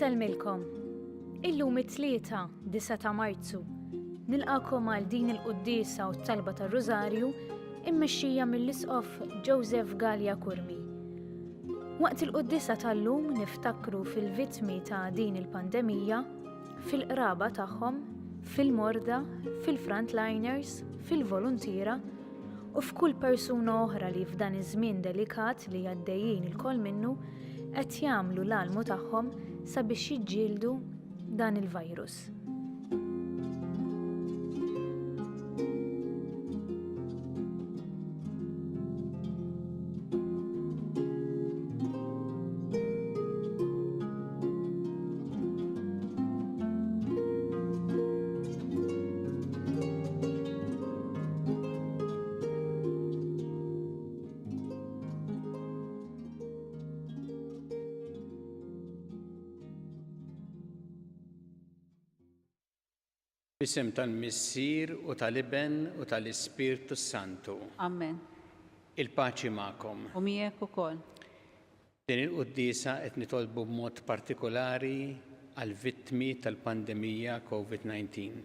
Insellmilkom. Illum it-Tlieta, 9 ta' Marzu. Nilqakom għal din il-quddiesa u t-talba tar-Rużarju immexxija mill-Isqof Joseph Galea Curmi. Waqt il-quddiesa tal-lum niftakru fil-vittmi ta' din il-pandemija, fil-qraba tagħhom, fil-morda, fil-frontliners, fil-voluntiera u f'kull persuna oħra li f'dan iż-żmien delikat li għaddejjin ilkoll minnu qed jagħmlu l-almu tagħhom sabiex jiġġieldu dan il-virus. Fl-isem tal-Missier u tal-Iben u tal-Ispirtu s-Santu. Amen. Il-paċi magħkom. U miegħek ukoll. Din il-quddiesa qed nitolbu b'mod partikolari għall-vittmi tal-pandemija Covid-19.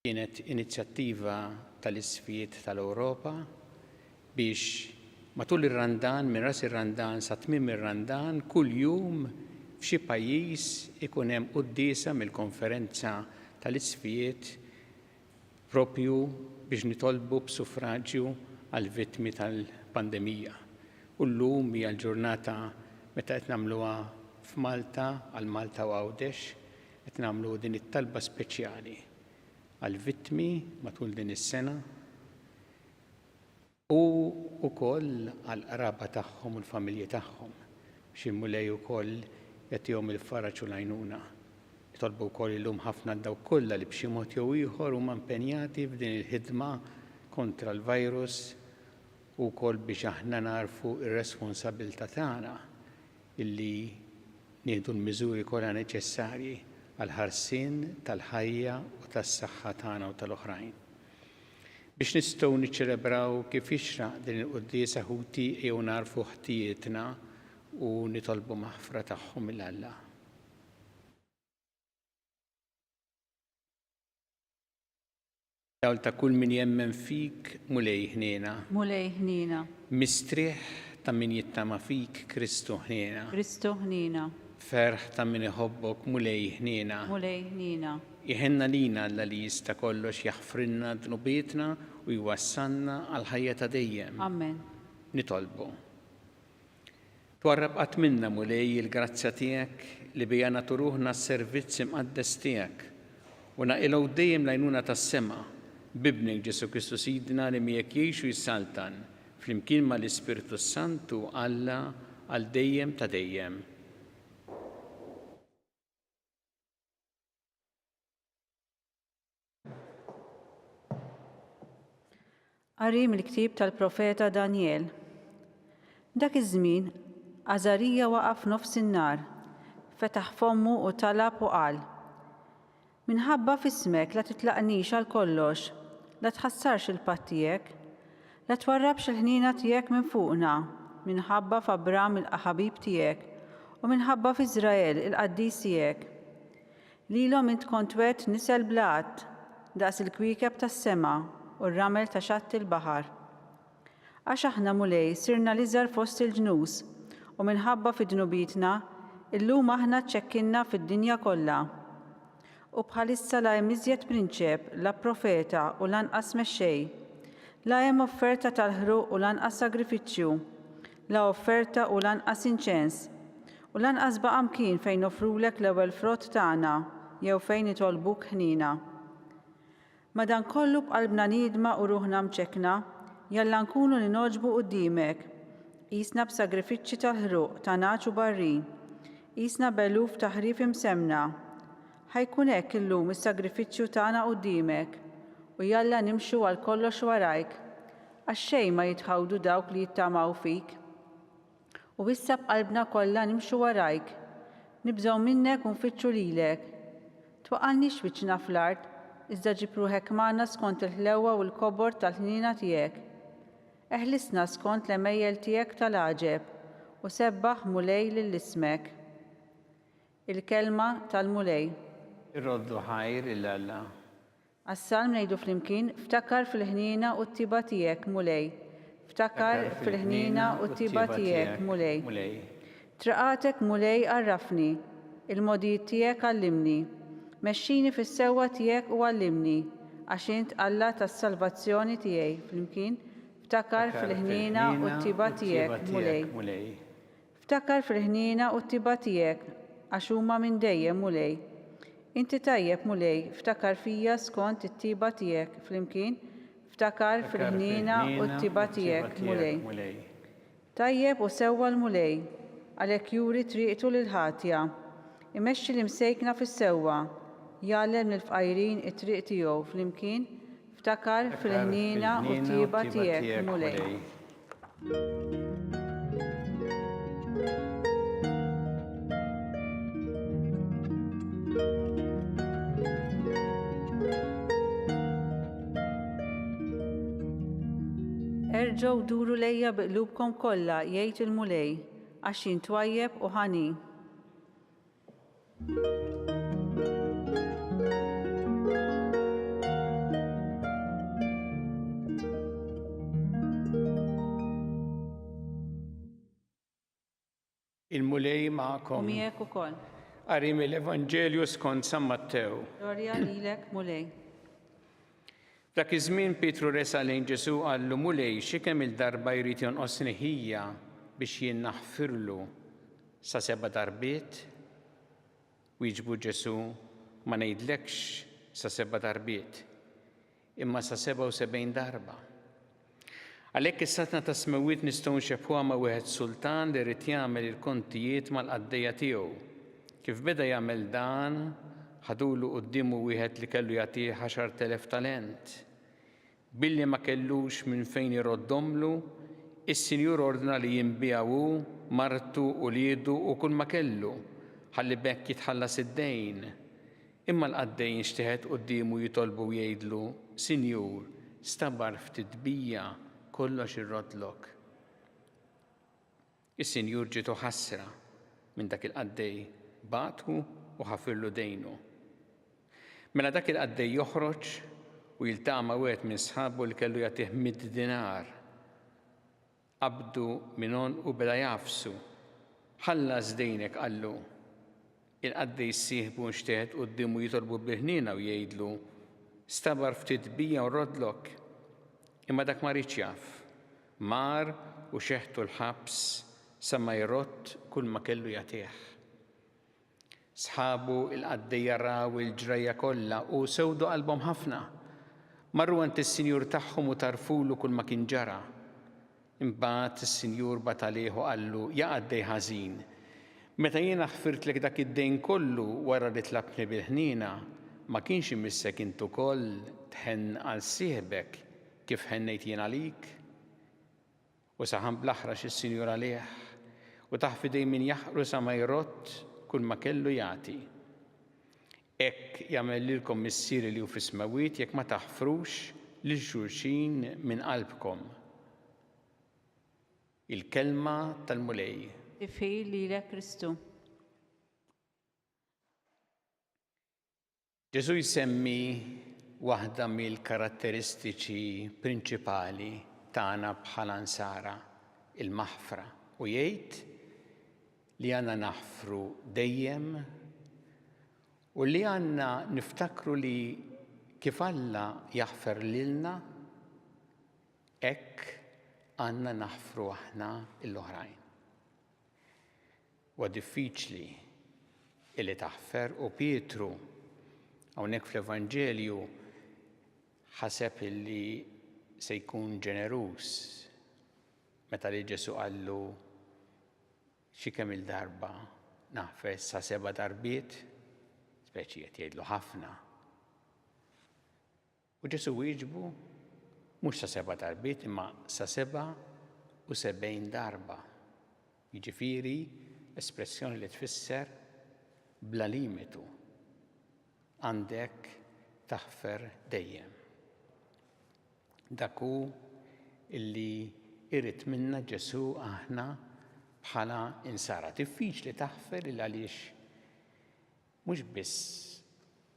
Kienet inizjattiva tal-Isqfijiet tal-Ewropa biex matul ir-Randan, minn ras ir-Randan sa tmiem ir-Randan, kuljum f'xi pajjiż ikun hemm quddiesa mill-Konferenza tal-Isqfijiet proprju biex nitolbu b'suffraġju għall-vittmi tal-pandemija. U llum hija l-ġurnata meta qed nagħmluha f'Malta, għal Malta u Għawdex, qed nagħmlu din it-talba speċjali għall-vittmi matul din is-sena u wkoll għall-qraba tagħhom u l-familji tagħhom, biex il-Mulej ukoll jagħtihom il-faraġ u l-għajnuna. Nitolbu wkoll illum ħafna għal dawk kollha li b'xi mod jew ieħor huma impenjati f'din il-ħidma kontra l-virus u wkoll biex aħna nagħrfu r-responsabilità tagħna illi nieħdu l-miżuri kollha neċessarji għall-ħarsien tal-ħajja u tas-saħħa tagħna u tal-oħrajn. Biex nistgħu niċċelebraw kif jixraq din il-quddiesa ħuti ejjew nagħrfu ħtijietna u nitolbu maħfra tagħhom 'il Alla. Dawl ta' kull min jemmen fik, Mulej ħniena. Mulej ħniena. Mistrieħ ta' min jittama fik, Kristu ħniena. Kristu ħniena. Ferħ ta' min iħobbok, Mulej ħniena. Mulej ħniena. Iħenn għalina Alla li jista' kollox jaħfrilna dnubietna u jwassalna għall-ħajja ta' dejjem. Amen. Nitolbu. Twarrab qatt minna, Mulej, il-grazzja tiegħek li biha nagħtu ruħna għas-servizz imqaddes tiegħek, u naqilgħu dejjem l-għajnuna tas-sema, b'Ibnek Ġesù Kristu Sidna li miegħek jgħix u jsaltan, flimkien ma' l-Ispirtu s-Santu, Alla, għal dejjem ta' dejjem. Qari mill-ktieb tal-profeta Danjel. Dak iż-żmien, Għażarija waqaf f'nofs in-nar, fetaħ fommu u talab u qal, Minħabba f'ismek la titlaqnix għal kollox, la tħassarx il-patt tiegħek, la twarrabx il-ħniena tiegħek minn fuqna, minħabba f'Abram il-ħabib tiegħek, u minħabba f'Iżrael il-qaddis tiegħek. Lilhom int kont wegħedt nisel bla għadd, daqs il-kwiekeb tas-sema u r-ramel ta' xatt il-baħar. Għax aħna, Mulej, sirna l-iżgħar fost il-ġnus, u minħabba fi dnubietna, illum aħna ċċekkinna fid-dinja kollha. U bħalissa la hemm iżjed prinċep, la profeta u lanqas mexxej. La hemm offerta tal-ħruq u lanqas sagrifiċċju, la offerta u lanqas inċens, U lanqas baqa' mkien fejn noffrulek l-ewwel frott tagħna jew fejn nitolbuk ħniena. Madankollu b'qalbna niedma u ruħna mċekkna, jalla nkunu li nogħġbu quddiemek, qisna b'sagrifiċċji tal-ħruq ta' nagħaġ u barrin, qisna b'eluf ta' ħrief imsemmna. Ħa jkun hekk illum is-sagrifiċċju tagħna quddiemek, u jalla nimxu għalkollox warajk, għax xejn ma jitħawdu dawk li jittamaw fik. U issa b'qalbna kollha nimxu warajk. Nibżgħu minnek u nfittxu lilek. Twaqqalniex wiċċna fl-art, iżda ġib ruħek magħna skont il-ħlewwa u l-kobor tal-ħniena tiegħek. Eħlisna skont l-għemejjel tiegħek tal-għaġeb, U sebbaħ, Mulej, lil ismek. Il-Kelma tal-Mulej. Irroddu ħajr 'il Alla. Għas-Salm ngħidu flimkien, Ftakar fil-ħniena u t-tieba tiegħek, Mulej. Ftakar fil-ħniena u t-tieba tiegħek, Mulej. Triqatek, Mulej, għarrafni, il-mogħdijiet tiegħek għallimni. Mexxini fis-sewwa tiegħek u għallimni, għax int Alla tas-salvazzjoni tiegħi. Flimkien, Ftakar fil-ħniena u t-tieba tiegħek, Mulej. Ftakar fil-ħniena u t-tjieba tiegħek, għax huma minn dejjem, Mulej. Inti tajjeb, Mulej, ftakar fija skont it-tjieba tiegħek, flimkien, ftakar fil-ħniena u t-tjieba tiegħek, Mulej. Tajjeb u sewwa l-Mulej, għalhekk juri triqtu lill-ħatja. Imexxi l-imsejkna fis-sewwa, jgħallem lill-fqajrin it-triq tiegħu, flimkien, ftakar fil-ħniena u t-tjieba tiegħek, Mulej. Erġgħu duru lejja bi qlubkom kollha, jgħid il-Mulej, għax jien twajjeb u ħanin. Il-Mulej magħkom. U miegħek ukoll. Qari mill-Evanġelju skont San Mattew. Glorja lilek, Mulej. F'dak iż-żmien Pietru resaq lejn Ġesù u qallu, Mulej, xi kemm-il darba jrid jonqosni ħija biex jien naħfirlu? Sa seba' darbiet? Wieġbu Ġesù, Ma ngħidlekx sa seba' darbiet, imma sa 77 darba. Għalhekk is-Saltna tas-Smewwiet nistgħu nxebbhuha ma' wieħed sultan li ried jagħmel il-kontijiet mal-qaddejja tiegħu. Kif beda jagħmel dan, ħadulu quddiemu wieħed li kellu jagħtih 10,000 talent. Billi ma kellux minn fejn iroddhomlu, is-sinjur ordna li jinbiegħu hu, martu, uliedu u kulma kellu, ħalli b'hekk jitħallas id-dejn. Imma l-qaddej inxteħet quddiemu jitolbu u jgħidlu, 'Sinjur, stabar ftit bija, kollox irroddlok. Is-sinjur ġietu ħasra minn dak il-qaddej, bagħtu u ħafirlu dejnu. Mela dak il-qaddej joħroġ u jiltaqa' ma' wieħed minn sħabu li kellu jagħtih mitt dinar. Qabdu minn għonqu u beda jagħfsu. Ħallas dejnek, qallu. Il-qaddej sieħbu nxteħet quddiemu jitolbu bil-ħniena u jgħidlu, Stabar ftit bija u nroddlok. Imma dak ma riedx jaf. Mar u xeħtu l-ħabs sa ma jrodd kulma kellu jagħtih. Sħabu l-qaddejja raw il-ġrajja kollha u sewdu qalbhom ħafna. Marru għand is-sinjur tagħhom u tgħarrfulu kulma kien ġara. Imbagħad is-sinjur bagħat għalih u qallu, 'Ja qaddej ħażin, meta jiena ħfirtlek dak id-dejn kollu wara li tlabtni bil-ħniena, ma kienx imissek int ukoll tħenn għal sieħbek kif ħennejt jien għalik? U saħan bl-aħrax is-Sinjur għalih, u tah f'idejn min jaħqru sa ma jrodd kull ma kellu jagħti. Hekk jagħmel lilkom Missieri li hu fis-smewwiet jekk ma taħfrux lil xulxin minn qalbkom. Il-Kelma tal-Mulej. Tifħir lilek Kristu. Ġesù jsemmi waħda mill-karatteristiċi prinċipali tagħna bħala Nsara, il-maħfra, u jgħid li għandna naħfru dejjem u li għandna niftakru li kif Alla jaħfer lilna, hekk għandna naħfru aħna l-oħrajn. Huwa diffiċli illi taħfer u Pietru hawnhekk fl-Evanġelju ħaseb illi se jkun ġeneruż meta li Ġesu qallu xi kemm il-darba naħfer sa seba' darbiet, speċi qed jgħidlu ħafna. U Ġesù wieġbu, Mhux sa seba' darbiet, imma sa 77 darba. Jiġifieri, espressjoni li tfisser bla limitu. Għandek taħfer dejjem. Dak hu illi jrid minna Ġesù aħna. Bħala insara diffiċli taħfer il għaliex mhux biss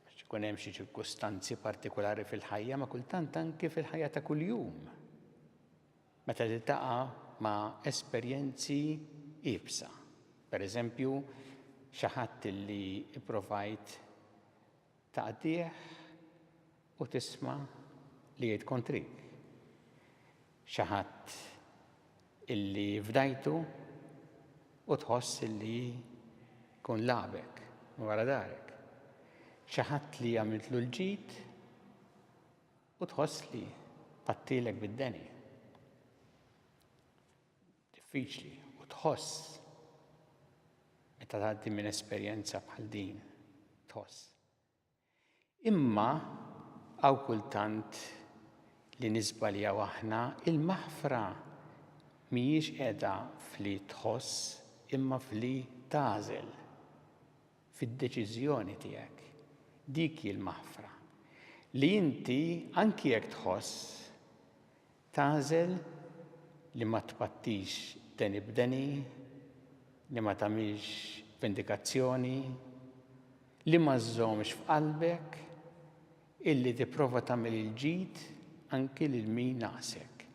għax ikun hemm xi ċirkustanzi partikolari fil-ħajja, ma kultant anki fil-ħajja ta' kuljum. Meta tiltaqa' ma' esperjenzi iebsa. Per eżempju, xi ħadd li ipprovajt taqdih u tisma' li jgħid kontrik. Xi ħadd illi fdajtu u tħoss illi jkun lagħbek minn wara darek. Xi ħadd li għamiltlu l-ġid u tħoss li pattilek bid-deni. Diffiċli u tħoss meta tgħaddi minn esperjenza bħal din, tħoss. Imma hawn kultant li niżbaljaw aħna, il-maħfra mhijiex qiegħda f'li tħoss imma f'li tagħżel, fid-deċiżjoni tiegħek. Dik hi l-maħfra. Li inti anki jekk tħoss, Tagħżel li ma tpattix deni b'deni, li ma tagħmilx vendikazzjoni, li ma żżommx f'qalbek, illi tipprova tagħmel il-ġid anki lil min naqsek.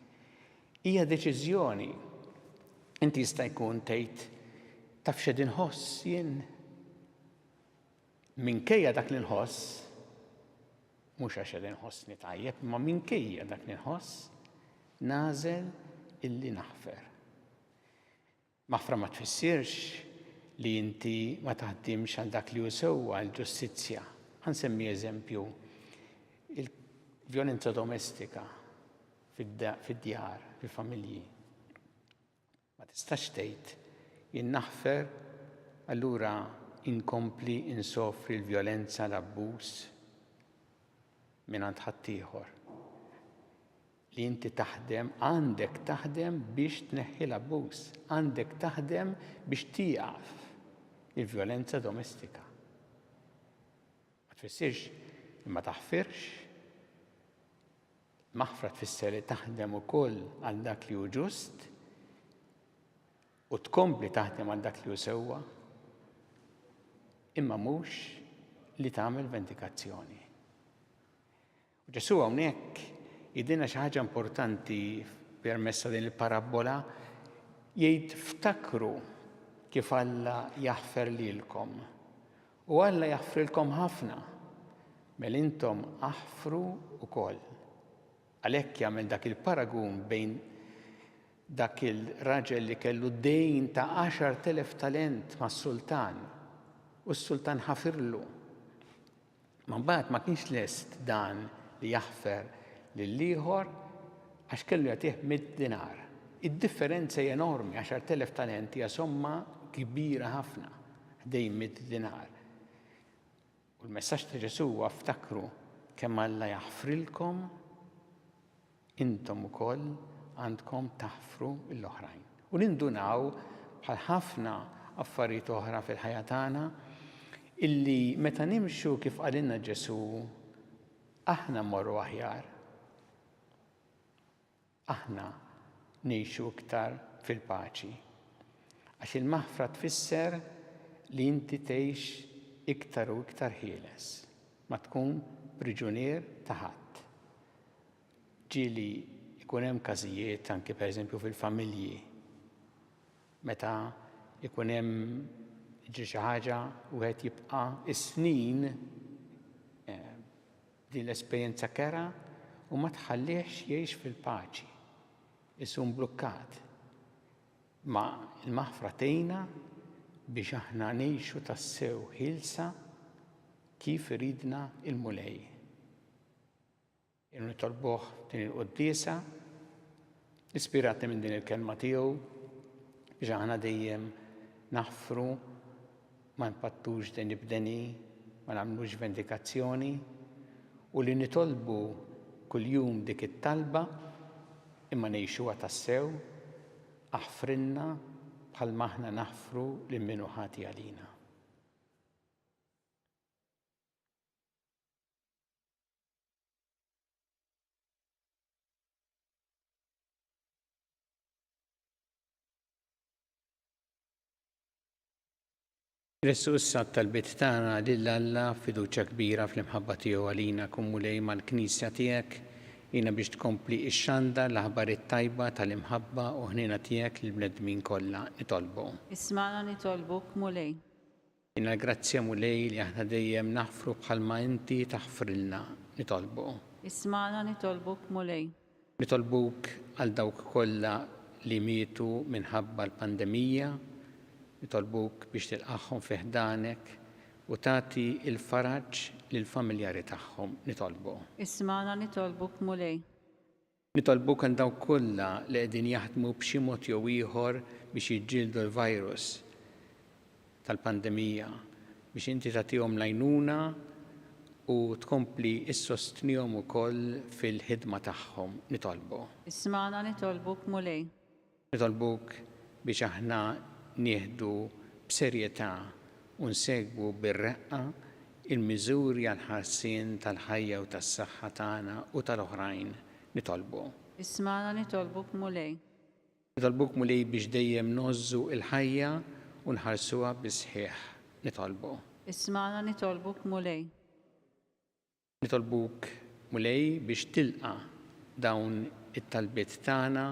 Hija deċiżjoni. Inti jista' jkun tgħid taf x'qed inħoss jien. Minkejja dak li nħoss, mhux għax qed inħossni tajjeb, imma minkejja dak li nħoss, nagħżel illi naħfer. Maħfra ma tfissirx li inti ma taħdimx għal dak li hu sewwa l-ġustizzja. Ħa nsemmi eżempju, il-vjolenza domestika fid-djar, fil-familji. Ma tistax tgħid, jien naħfer, allura inkompli insofri l-vjolenza, l-abbuż mingħand ħaddieħor. Li inti taħdem, għandek taħdem biex tneħħi l-abbuż, għandek taħdem biex tieqaf il-vjolenza domestika. Ma tfissirx li ma taħfirx, Maħfra tfisser li taħdem ukoll għal dak li hu ġust u tkompli taħdem għal dak li hu sewwa, imma mhux li tagħmel vendikazzjoni. U Ġesù hawnhekk jgħidilna xi ħaġa importanti permezz ta' din il-parabbola, jgħid ftakru kif Alla jaħfer lilkom. U Alla jaħfrilkom ħafna, mela intom aħfru wkoll. Għalhekk jagħmel dak il-paragun bejn dak il-raġel li kellu dejn ta' 10,000 talent mas-sultan u s-sultan ħafirlu. Ma mbagħad ma kienx lest dan li jaħfer lill-ieħor għax kellu jagħtih mitt dinar. Id-differenza hija enormi, 10,000 talent hija somma kbira ħafna ħdejn mitt dinar. U l-messaġġ ta' Ġesù huwa ftakru kemm Alla jaħfrilkom Intom ukoll għandkom taħfru l-oħrajn. U nindunaw, bħal ħafna affarijiet oħra fil-ħajja tagħna, illi meta nimxu kif qalilna Ġesù, aħna mmorru aħjar. Aħna ngħixu iktar fil-paċi. Għax il-maħfra tfisser li inti tgħix iktar u iktar ħieles, ma tkun priġunier ta' ħadd. Ġieli jkun hemm każijiet anke pereżempju fil-familji meta jkun hemm jiġri xi ħaġa wieħed jibqa' is-snin eh, din l-esperjenza kera u ma tħallihx jgħix fil-paċi. Isum blukkat. Ma l-maħfra tgħinna biex aħna ngħixu tassew ħielsa kif iridna il-Mulej. Irridu nitolbuh din il-quddiesa, ispirati minn din il-kelma tiegħu, biex aħna dejjem naħfru, ma npattux deni b'deni, ma nagħmlux vendikazzjoni, u li nitolbu kuljum dik it-talba imma ngħixuha tassew, aħfrilna bħalma aħna naħfru lil min hu ħati għalina. Nressqu issa t-talbiet tagħna lil Alla b'fiduċja kbira fl-imħabba tiegħu għalina. Kun Mulej mal-Knisja tiegħek, għinha biex tkompli ixxandar l-aħbar it-tajba tal-imħabba u ħniena tiegħek lill-bnedmin kollha. Nitolbu. Ismagħna nitolbuk, Mulej. Agħtina l-grazzja, Mulej, li aħna dejjem naħfru bħalma inti taħfrilna. Nitolbu. Ismagħna nitolbuk, Mulej. Nitolbuk għal dawk kollha li mietu minħabba l-pandemija, nitolbuk biex tilqagħhom fi ħdanek u tagħti l-faraġ lill-familjari tagħhom. Nitolbu. Ismagħna nitolbuk Mulej. Nitolbuk għal dawk kollha li qegħdin jaħdmu b'xi mod jew ieħor biex jiġġieldu l-virus. tal-pandemija biex inti tagħtihom l-għajnuna u tkompli issostnihom ukoll fil-ħidma tagħhom. Nitolbu. Ismagħna nitolbuk Mulej. Nitolbuk biex aħna nieħdu b'serjetà u nsegwu bir-reqqa il-miżuri għall-ħarsien tal-ħajja u tas-saħħa tagħna u tal-oħrajn. Nitolbu. Ismagħna nitolbuk Mulej. Nitolbuk Mulej biex dejjem ngħożżu l-ħajja u nħarsuha bis-sħiħ. Nitolbu. Ismagħna nitolbuk Mulej. Nitolbuk Mulej biex tilqa' dawn it-talbiet tagħna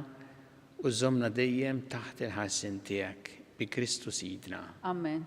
u żżommna dejjem taħt il-ħarsien tiegħek. Bi Kristu Sidna. Amen.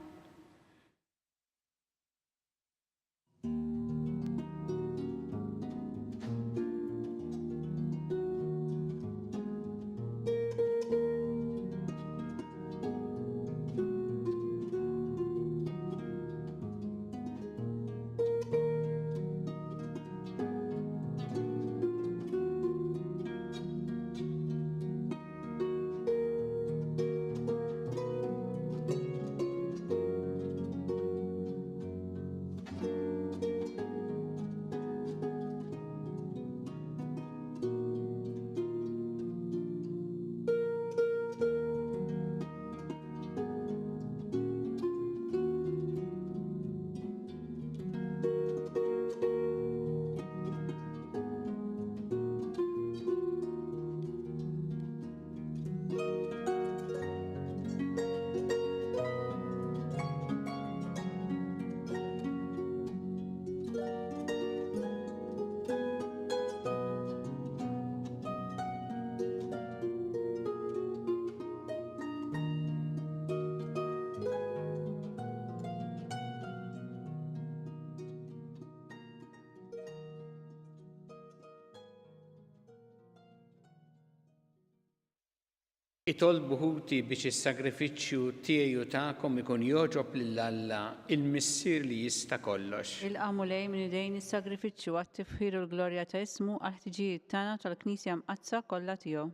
Itolbu ħuti biex is-sagrifiċċju tiegħi u tagħkom ikun jogħġob lil Alla, il-Missier li jista' kollox. Ilqa' Mulej minn idejn is-sagrifiċċju għat-tifħir u l-glorja ta' ismu għall-ħtiġijiet tagħna u tal-Knisja Mqaddsa kollha tiegħu.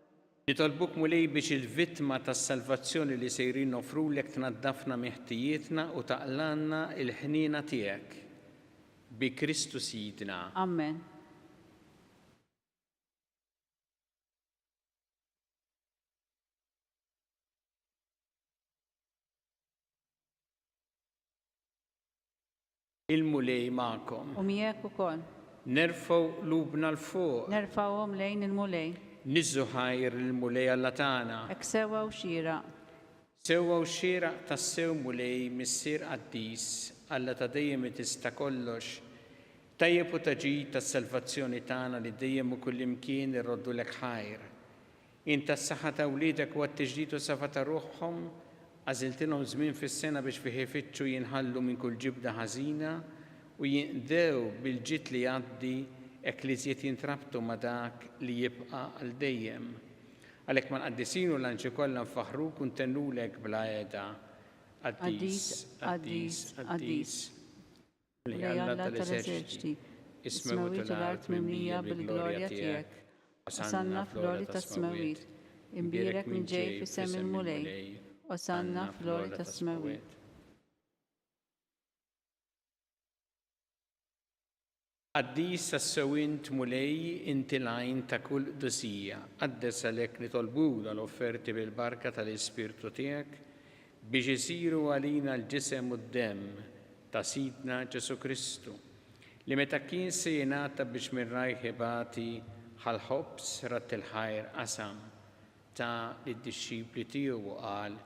Nitolbuk Mulej biex il-vittma tas-salvazzjoni li sejrin noffrulek tnaddafna minn ħtijietna u taqlgħalna l-ħniena tiegħek. Bi Kristu Sidna. Amen. Il-Mulej magħkom. U miegħek ukoll. Nerfgħu qlubna 'l fuq. Nerfgħuhom lejn il-Mulej. Niżżu ħajr lill-Mulej Alla tagħna. Hekk sewwa u xieraq. Sewwa u xieraq tassew Mulej, Missier qaddis, Alla ta' dejjem li tista' kollox, Tajjeb u ta' ġid għas-salvazzjoni tagħna li dejjem u kullimkien irroddulek ħajr. Int għas-saħħa ta' wliedek u għat-tiġdid u safa ta' ruħhom, għażiltilhom żmien fis-sena biex fih ifittxu jinħallu minn kull ġibda ħażina u jinqdew bil-ġid li jgħaddi hekk li iżjed jintrabtu ma' dak li jibqa' għal dejjem. Għalhekk mal-qaddisin u l-anġli kollha nfaħħruk u ntennulek bla heda, Qaddis, qaddis, qaddis. Mulej Alla tal-eżerċti, is-smewwiet u l-art mimlija bil-glorja tiegħek. Osanna fl-għoli tas-smewwiet. Imbierek min ġej f'isem il-Mulej. Osanna fl-għoli tas-smewwiet. Qaddis tassew int, Mulej, inti l-għajn ta' kull qdusija. Qaddes għalhekk nitolbuk dawn l-offerti bil-barka tal-Ispirtu tiegħek, biex isiru għalina l-ġisem u d-demm ta' Sidna Ġesù Kristu, li meta kien se jingħata biex minn rajh ibati, ħa l-ħobż, radd il-ħajr, qasam, ta lid-dixxipli tiegħu u qal,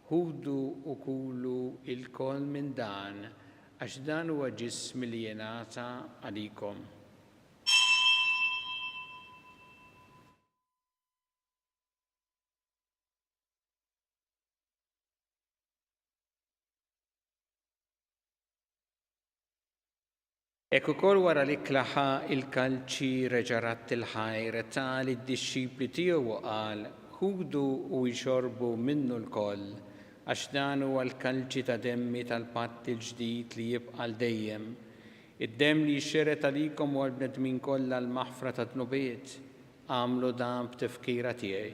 Ħudu u kulu ilkoll minn dan, għax dan huwa ġismi li jingħata għalikom. Hekk ukoll wara l-ikla ħa l-kalċi reġa' radd il-ħajr, ta lid-dixxipli tiegħu u qal, Ħudu u ixorbu minnu lkoll, għax dan huwa l-kalċi ta' demmi tal-patt il-ġdid li jibqa' għal dejjem, id-demm li jixxered għalikom u għall-bnedmin kollha għall-maħfra tad-dnubiet. Agħmlu dan b'tifkira tiegħi.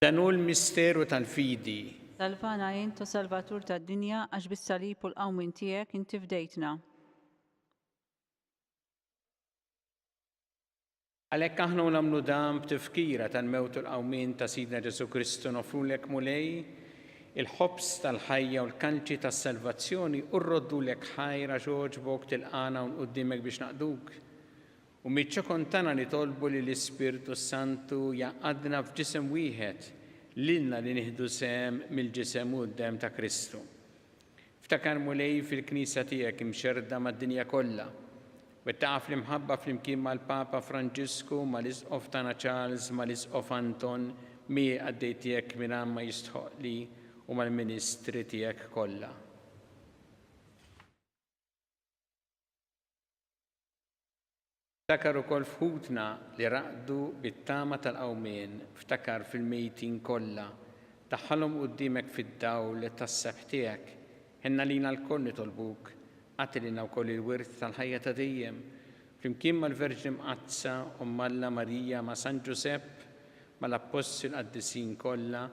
Dan hu l-misteru tal-fidi. Salvana int, o Salvatur tad-dinja, għax bis-salib u l-qawmien tiegħek inti fdejtna. Għalhekk aħna u nagħmlu dan b'tifkira tal-mewt u l-qawmien ta' Sidna Ġesù Kristu noffrulek Mulej il-ħobż tal-ħajja u l-kalċi tas-salvazzjoni u rroddulek ħajr għax għoġbok tilqagħna hawn quddiemek biex naqduk. U miċ-ċokon tagħna nitolbu li l-Ispirtu s-Santu jgħaqqadna f'ġisem wieħed lilna li nieħdu sehem mill-ġisem u d-demm ta' Kristu. Ftakar Mulej fil-Knisja tiegħek imxerrda mad-dinja kollha. Wettaqha fl-imħabba flimkien mal-Papa Franġisku, mal-Isqof tagħna Charles, mal-Isqof Anton, miegħi qaddej tiegħek mingħajr ma jistħoqqli u mal-ministri tiegħek kollha. Ftakar ukoll f'ħutna li raqdu bit-tama tal-qawmien, ftakar fil-mejtin kollha, daħħalhom quddiemek fid-dawl tas-sebħ tiegħek. Ħenn għalina lkoll nitolbuk, agħti lilna wkoll il-wirt tal-ħajja ta' dejjem, flimkien mal-Verġni Mqaddsa, Omm Alla Marija, ma' San Ġużepp, mal-Appostli u l-qaddisin kollha,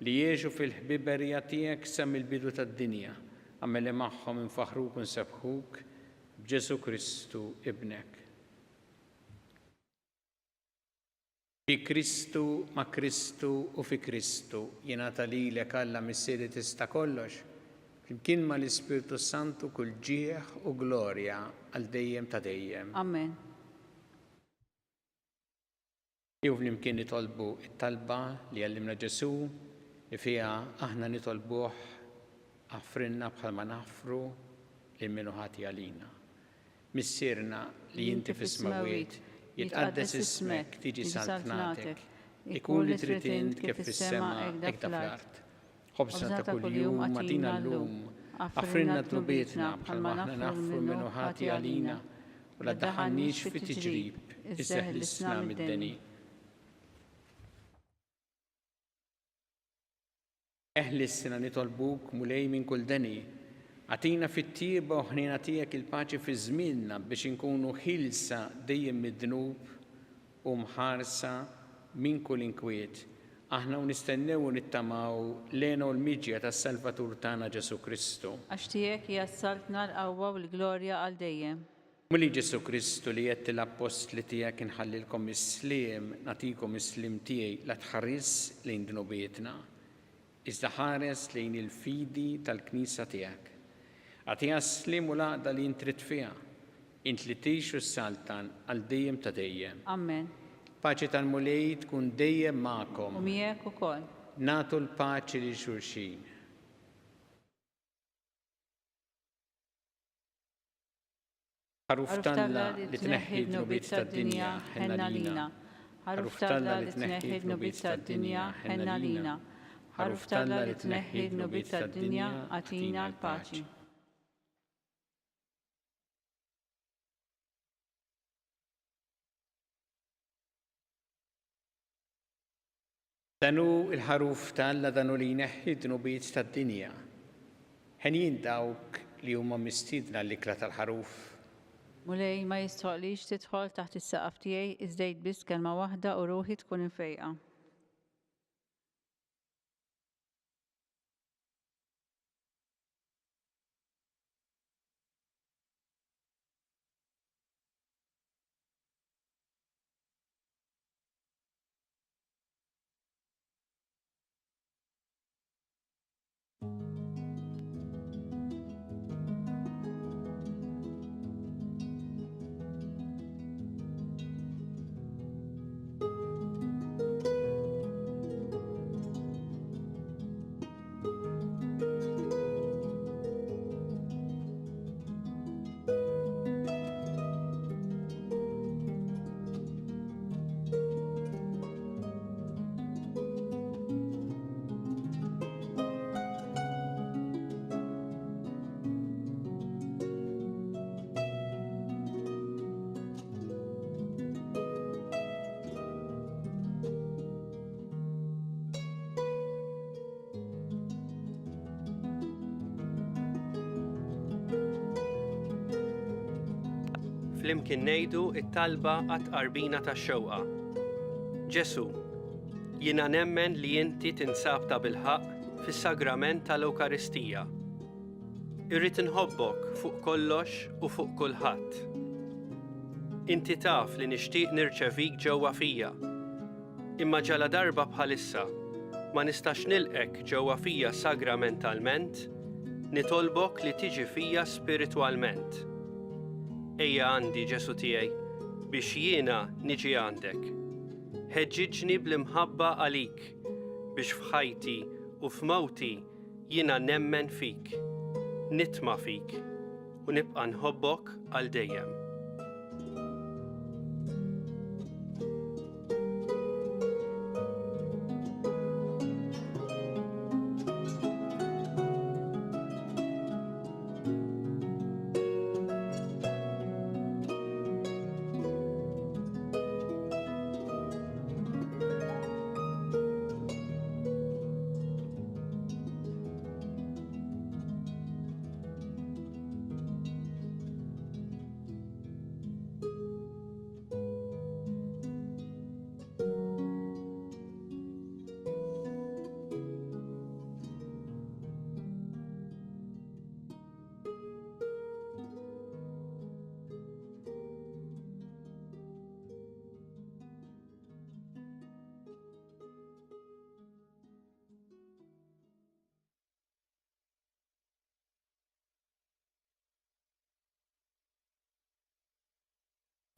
li għexu fil-ħbiberija tiegħek sa mill-bidu tad-dinja. Agħmel li magħhom infaħħruk u nsebbħuk b'Ġesù Kristu Ibnek. Bi Kristu, ma' Kristu u fi Kristu, jingħata lilek Alla Missier li tista' kollox, flimkien ma' l-Ispirtu s-Santu kull ġieħ u glorja għal dejjem ta' dejjem. Amen. Ejjew flimkien nitolbu t-talba li għallimna Ġesù, li fiha aħna nitolbuh, Aħfrilna bħalma naħfru lil min hu ħati għalina. Missierna li inti fis-smewwiet, jitqaddes ismek, tiġi saltnatek, ikun li trid int kif fis-sema hekk fl-art. Ħobżna ta' kuljum agħtina llum. Aħfrilna dnubietna bħalma aħna naħfru lil min hu ħati għalina, u la ddaħħalniex fi tiġrib, iżda eħlisna mid-deni. Eħlisna, nitolbuk, Mulej, minn kull deni. Agħtina fit-tjieba u ħniena tiegħek il-paċi fi żmienna biex inkunu ħielsa dejjem mid-dnub u mħarsa minn kull inkwiet, aħna u nistennew u nittamaw l-hena u l-miġja tas-Salvatur tagħna Ġesù Kristu. Għax tiegħek hija s-saltna, l-qawwa u l-glorja għal dejjem. Mulej Ġesù Kristu li għedt lill-appostli tiegħek inħallilkom is-sliem, nagħtikom is-sliem tiegħi, la tħarisx lejn dnubietna, Iżda ħares lejn il-fidi tal-Knisja tiegħek. Agħtiha s-sliem u l-għaqda li int trid fiha, int li tgħix u ssaltan għal dejjem ta' dejjem. Amen. Il-paċi tal-Mulej tkun dejjem magħkom. U miegħek ukoll. Nagħtu l-paċi lil xulxin. Ħaruf t'Alla li tneħħi d-dnubiet tad-dinja, ħenn għalina. Ħaruf t'Alla li tneħħi d-dnubiet tad-dinja, ħenn għalina. Ħaruf t'Alla li tneħħi d-dnubiet tad-dinja, agħtina l-paċi. Dan hu l-Ħaruf ta' Alla, dan hu li jneħħi d-dnubiet tad-dinja. Henjin dawk li huma mistiedna għall-ikla tal-Ħaruf. Mulej, ma jistħoqqlix tidħol taħt is-saqaf tiegħi, iżda għid biss kelma waħda u ruħi tkun imfejqa. Flimkien ngħidu t-talba għat-tqarbina tax-xewqa. Ġesù, jiena nemmen li inti tinsab tabilħaqq fis-sagrament tal-Ewkaristija. Irrid inħobbok fuq kollox u fuq kulħadd. Inti taf li nixtieq nirċevik ġewwa fija. Imma ġaladarba bħalissa ma nistax nilqgħek ġewwa fija sagramentalment, nitolbok li tiġi fija spiritwalment. Ejja għandi, Ġesù tiegħi, biex jiena niġi għandek. Ħeġġiġni bl-imħabba għalik biex f'ħajti u f'mewti jiena nemmen fik, nitma' fik u nibqa' nħobbok għal dejjem.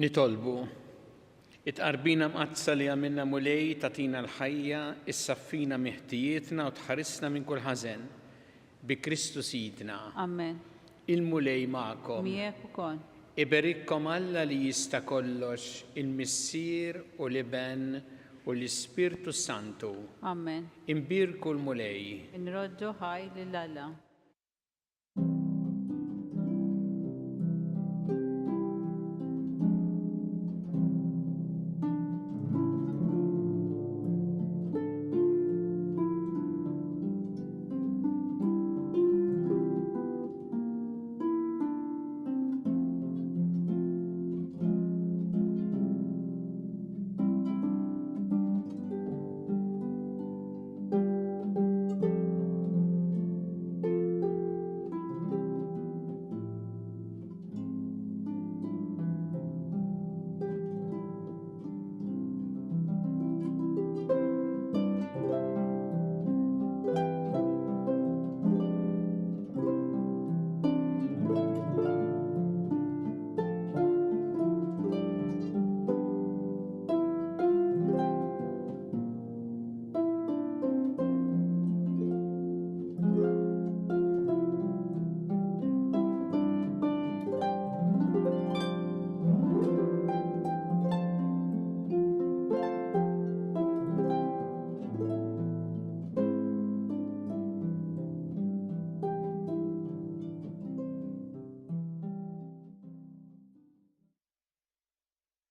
Nitolbu. It-tqarbina mqaddsa li għamilna Mulej tagħtina l-ħajja, issaffina minn ħtijietna u tħarisna minn kull ħażen. Bi Kristu Sidna. Amen. Il-Mulej magħkom. Miegħek ukoll. Iberikkom Alla li jista' kollox, il-Missier u l-Iben u l-Ispirtu s-Santu. Amen. Imbierku l-Mulej. Inroddu ħajr lil Alla.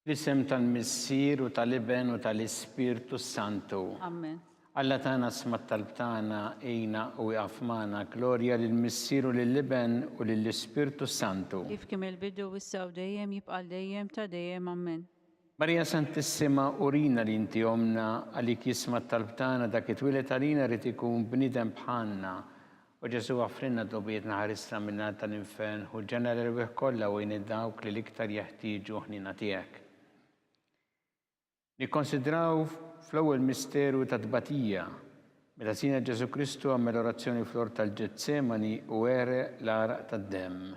Fl-isem tal-Missier u tal-Iben u tal-Ispirtu s-Santu. Amen. Alla tagħna sma' t-talb tagħna, għinna u ieqaf magħna. Glorja lill-Missier u lill-Iben u lill-Ispirtu s-Santu. Kif kien mill-bidu, issa u dejjem, jibqa' għal dejjem ta' dejjem. Amen. Marija Santissima, urina li inti Ommna, għalik jisma' t-talb tagħna, dak li twieled għalina ried ikun bniedem bħalna O Ġesù, aħfrilna dnubietna, ħarisna min-nar tal-infern, ħu l-ġenna l-erwieħ kollha u għin 'il dawk li l-iktar jeħtieġu ħniena tiegħek. Nikkonsidraw fl-ewwel misteru tat-tbatija, meta Sidna Ġesù Kristu għamel orazzjoni fl-ort tal-Ġetsemani u għereq l-għaraq tad-demm.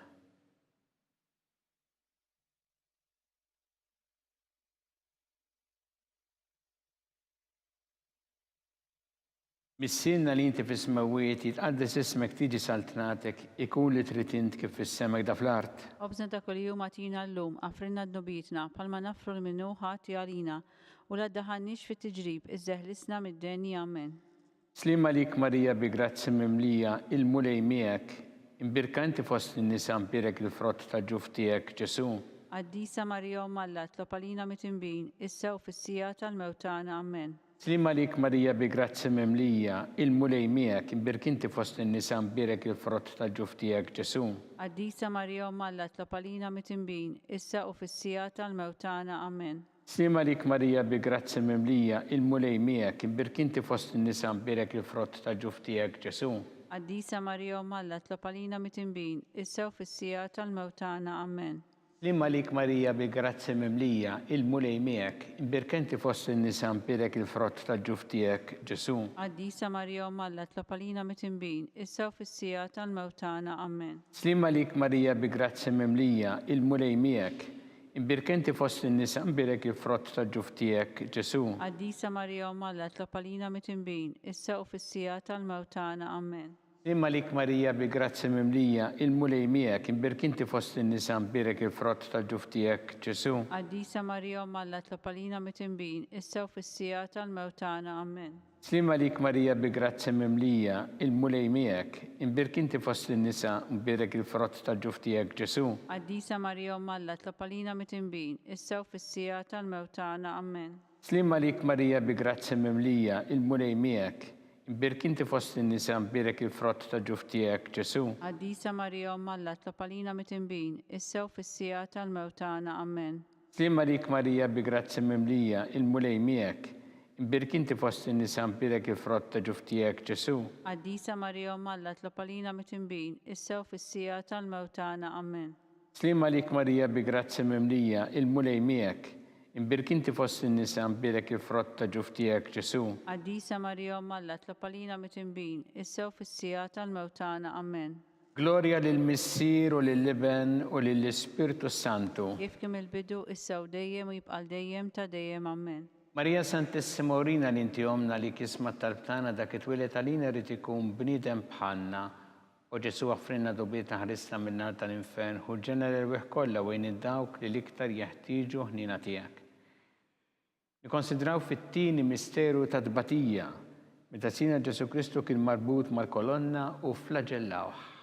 Missierna li inti fis-smewwiet, jitqaddes ismek, tiġi saltnatek, ikun li trid int kif fis-sema hekda fl-art. Ħobżna ta' kuljum agħtina llum, aghfrilna dnubietna, bħalma naghfru 'l min hu ħati għalina, u la ddaħħalniex fit-tiġrib, iżda eħlisna mid-deni. Amen. Sliem għalik Marija bi grazzja mimlija, il-Mulej miegħek, imbierka inti fost in-nisa mbierek il-frott tal-ġuf tiegħek, Ġesù. Qaddisa Marija Omm Alla, itlob għalina mitinbin, issa u fis-siegħa tal-mewt tagħna. Amen. Sliem għalik Marija bi grazzja mimlija, il-Mulej miegħek, imbierk inti fost in-nisa mbierek il-frott tal-ġuf tiegħek Ġesù. Qaddisa Marija Omm Alla itlob għalina mitinbin, issa u fis-siegħa tal-mewt tagħna. Amen. Sliem għalik Marija bi grazzja mimlija, il-Mulej miegħek, imbierk inti fost in-nisa mbierek il-frott tal-ġuf tiegħek Ġesù. Qaddisa Marija Omm Alla itlob għalina mitinbin, issa u fis-siegħa tal-mewt tagħna. Amen. Sliem għalik Marija bi grazzja mimlija, il-Mulej miegħek, imbierka inti fost in-nisa mbierek il-frott tal-ġuf tiegħek, Ġesù. Qaddisa Marija Omm Alla itlob għalina mitinbin, issa u fis-siegħa tal-mewt tagħna. Amen. Sliem għalik Marija bi grazzja mimlija, il-Mulej miegħek, imbierka inti fost in-nisa mbierek il-frott tal-ġuf tiegħek, Ġesù. Qaddisa Marija Omm Alla itlob għalina mitinbin, issa u fis-siegħa tal-mewt tagħna. Amen. Sliem għalik Marija bi grazzja mimlija, il-Mulej miegħek, imbierk inti fost in-nisa mbierek il-frott tal-ġuf tiegħek, Ġesù. Qaddisa Marija Omm Alla itlob għalina mitinbin, issa u fis-siegħa tal-mewt tagħna. Amen. Sliem għalik Marija bi grazzja mimlija, il-Mulej miegħek, imbierk inti fost in-nisa mbierek il-frott tal-ġuf tiegħek, Ġesù. Qaddisa Marija Omm Alla itlob għalina mitinbin, issa u fis-siegħa tal-mewt tagħna. Amen. Sliem għalik Marija bi grazzja mimlija, il-Mulej miegħek, imbierk inti fost in-nisa mbierek il-frott ta' ġuf tiegħek, Ġesù. Qaddisa Marija Omm Alla itlob għalina mitinbin, issa u fis-siegħa tal-mewt tagħna. Ammen. Sliem għalik Marija bi grazzja mimlija, il-Mulej miegħek, imbierk inti fost in-nisa mbierek il-frott ta' ġuf tiegħek, Ġesù. Qaddisa Marija Omm Alla itlob għalina mitinbin, issa u fis-siegħa tal-mewt tagħna. Ammen. Sliem għalik Marija bi grazzja mimlija, il-Mulej miegħek. Imbierk inti fost in-nisa mbierek il-frott ta' ġuf tiegħek Ġesù. Qaddisa Marija Omm Alla itlob għalina mitinbin, issa u fis-siegħa tal-mewt tagħna. Ammen. Glorja lill-Missier u lill-Iben u lill-Ispirtu s-Santu. Kif kien mill-bidu, issa u dejjem u jibqa' għal dejjem ta' dejjem. Ammen. Marija Santissima urina li inti Ommna li jisma' t-talb tagħna dak it-twieled għalina jrid ikun bniedem bħalna O Ġesù aħfrilna dnubietna ħarisna min-nar tal-infern, ħu l-ġenna l-erwieħ kollha u għin 'il dawk li l-iktar jeħtieġu ħniena tiegħek. Nikkonsidraw fit-tieni misteru ta' tbatija, meta Sidna Ġesù Kristu kien marbut mal-kolonna u fflaġellawh.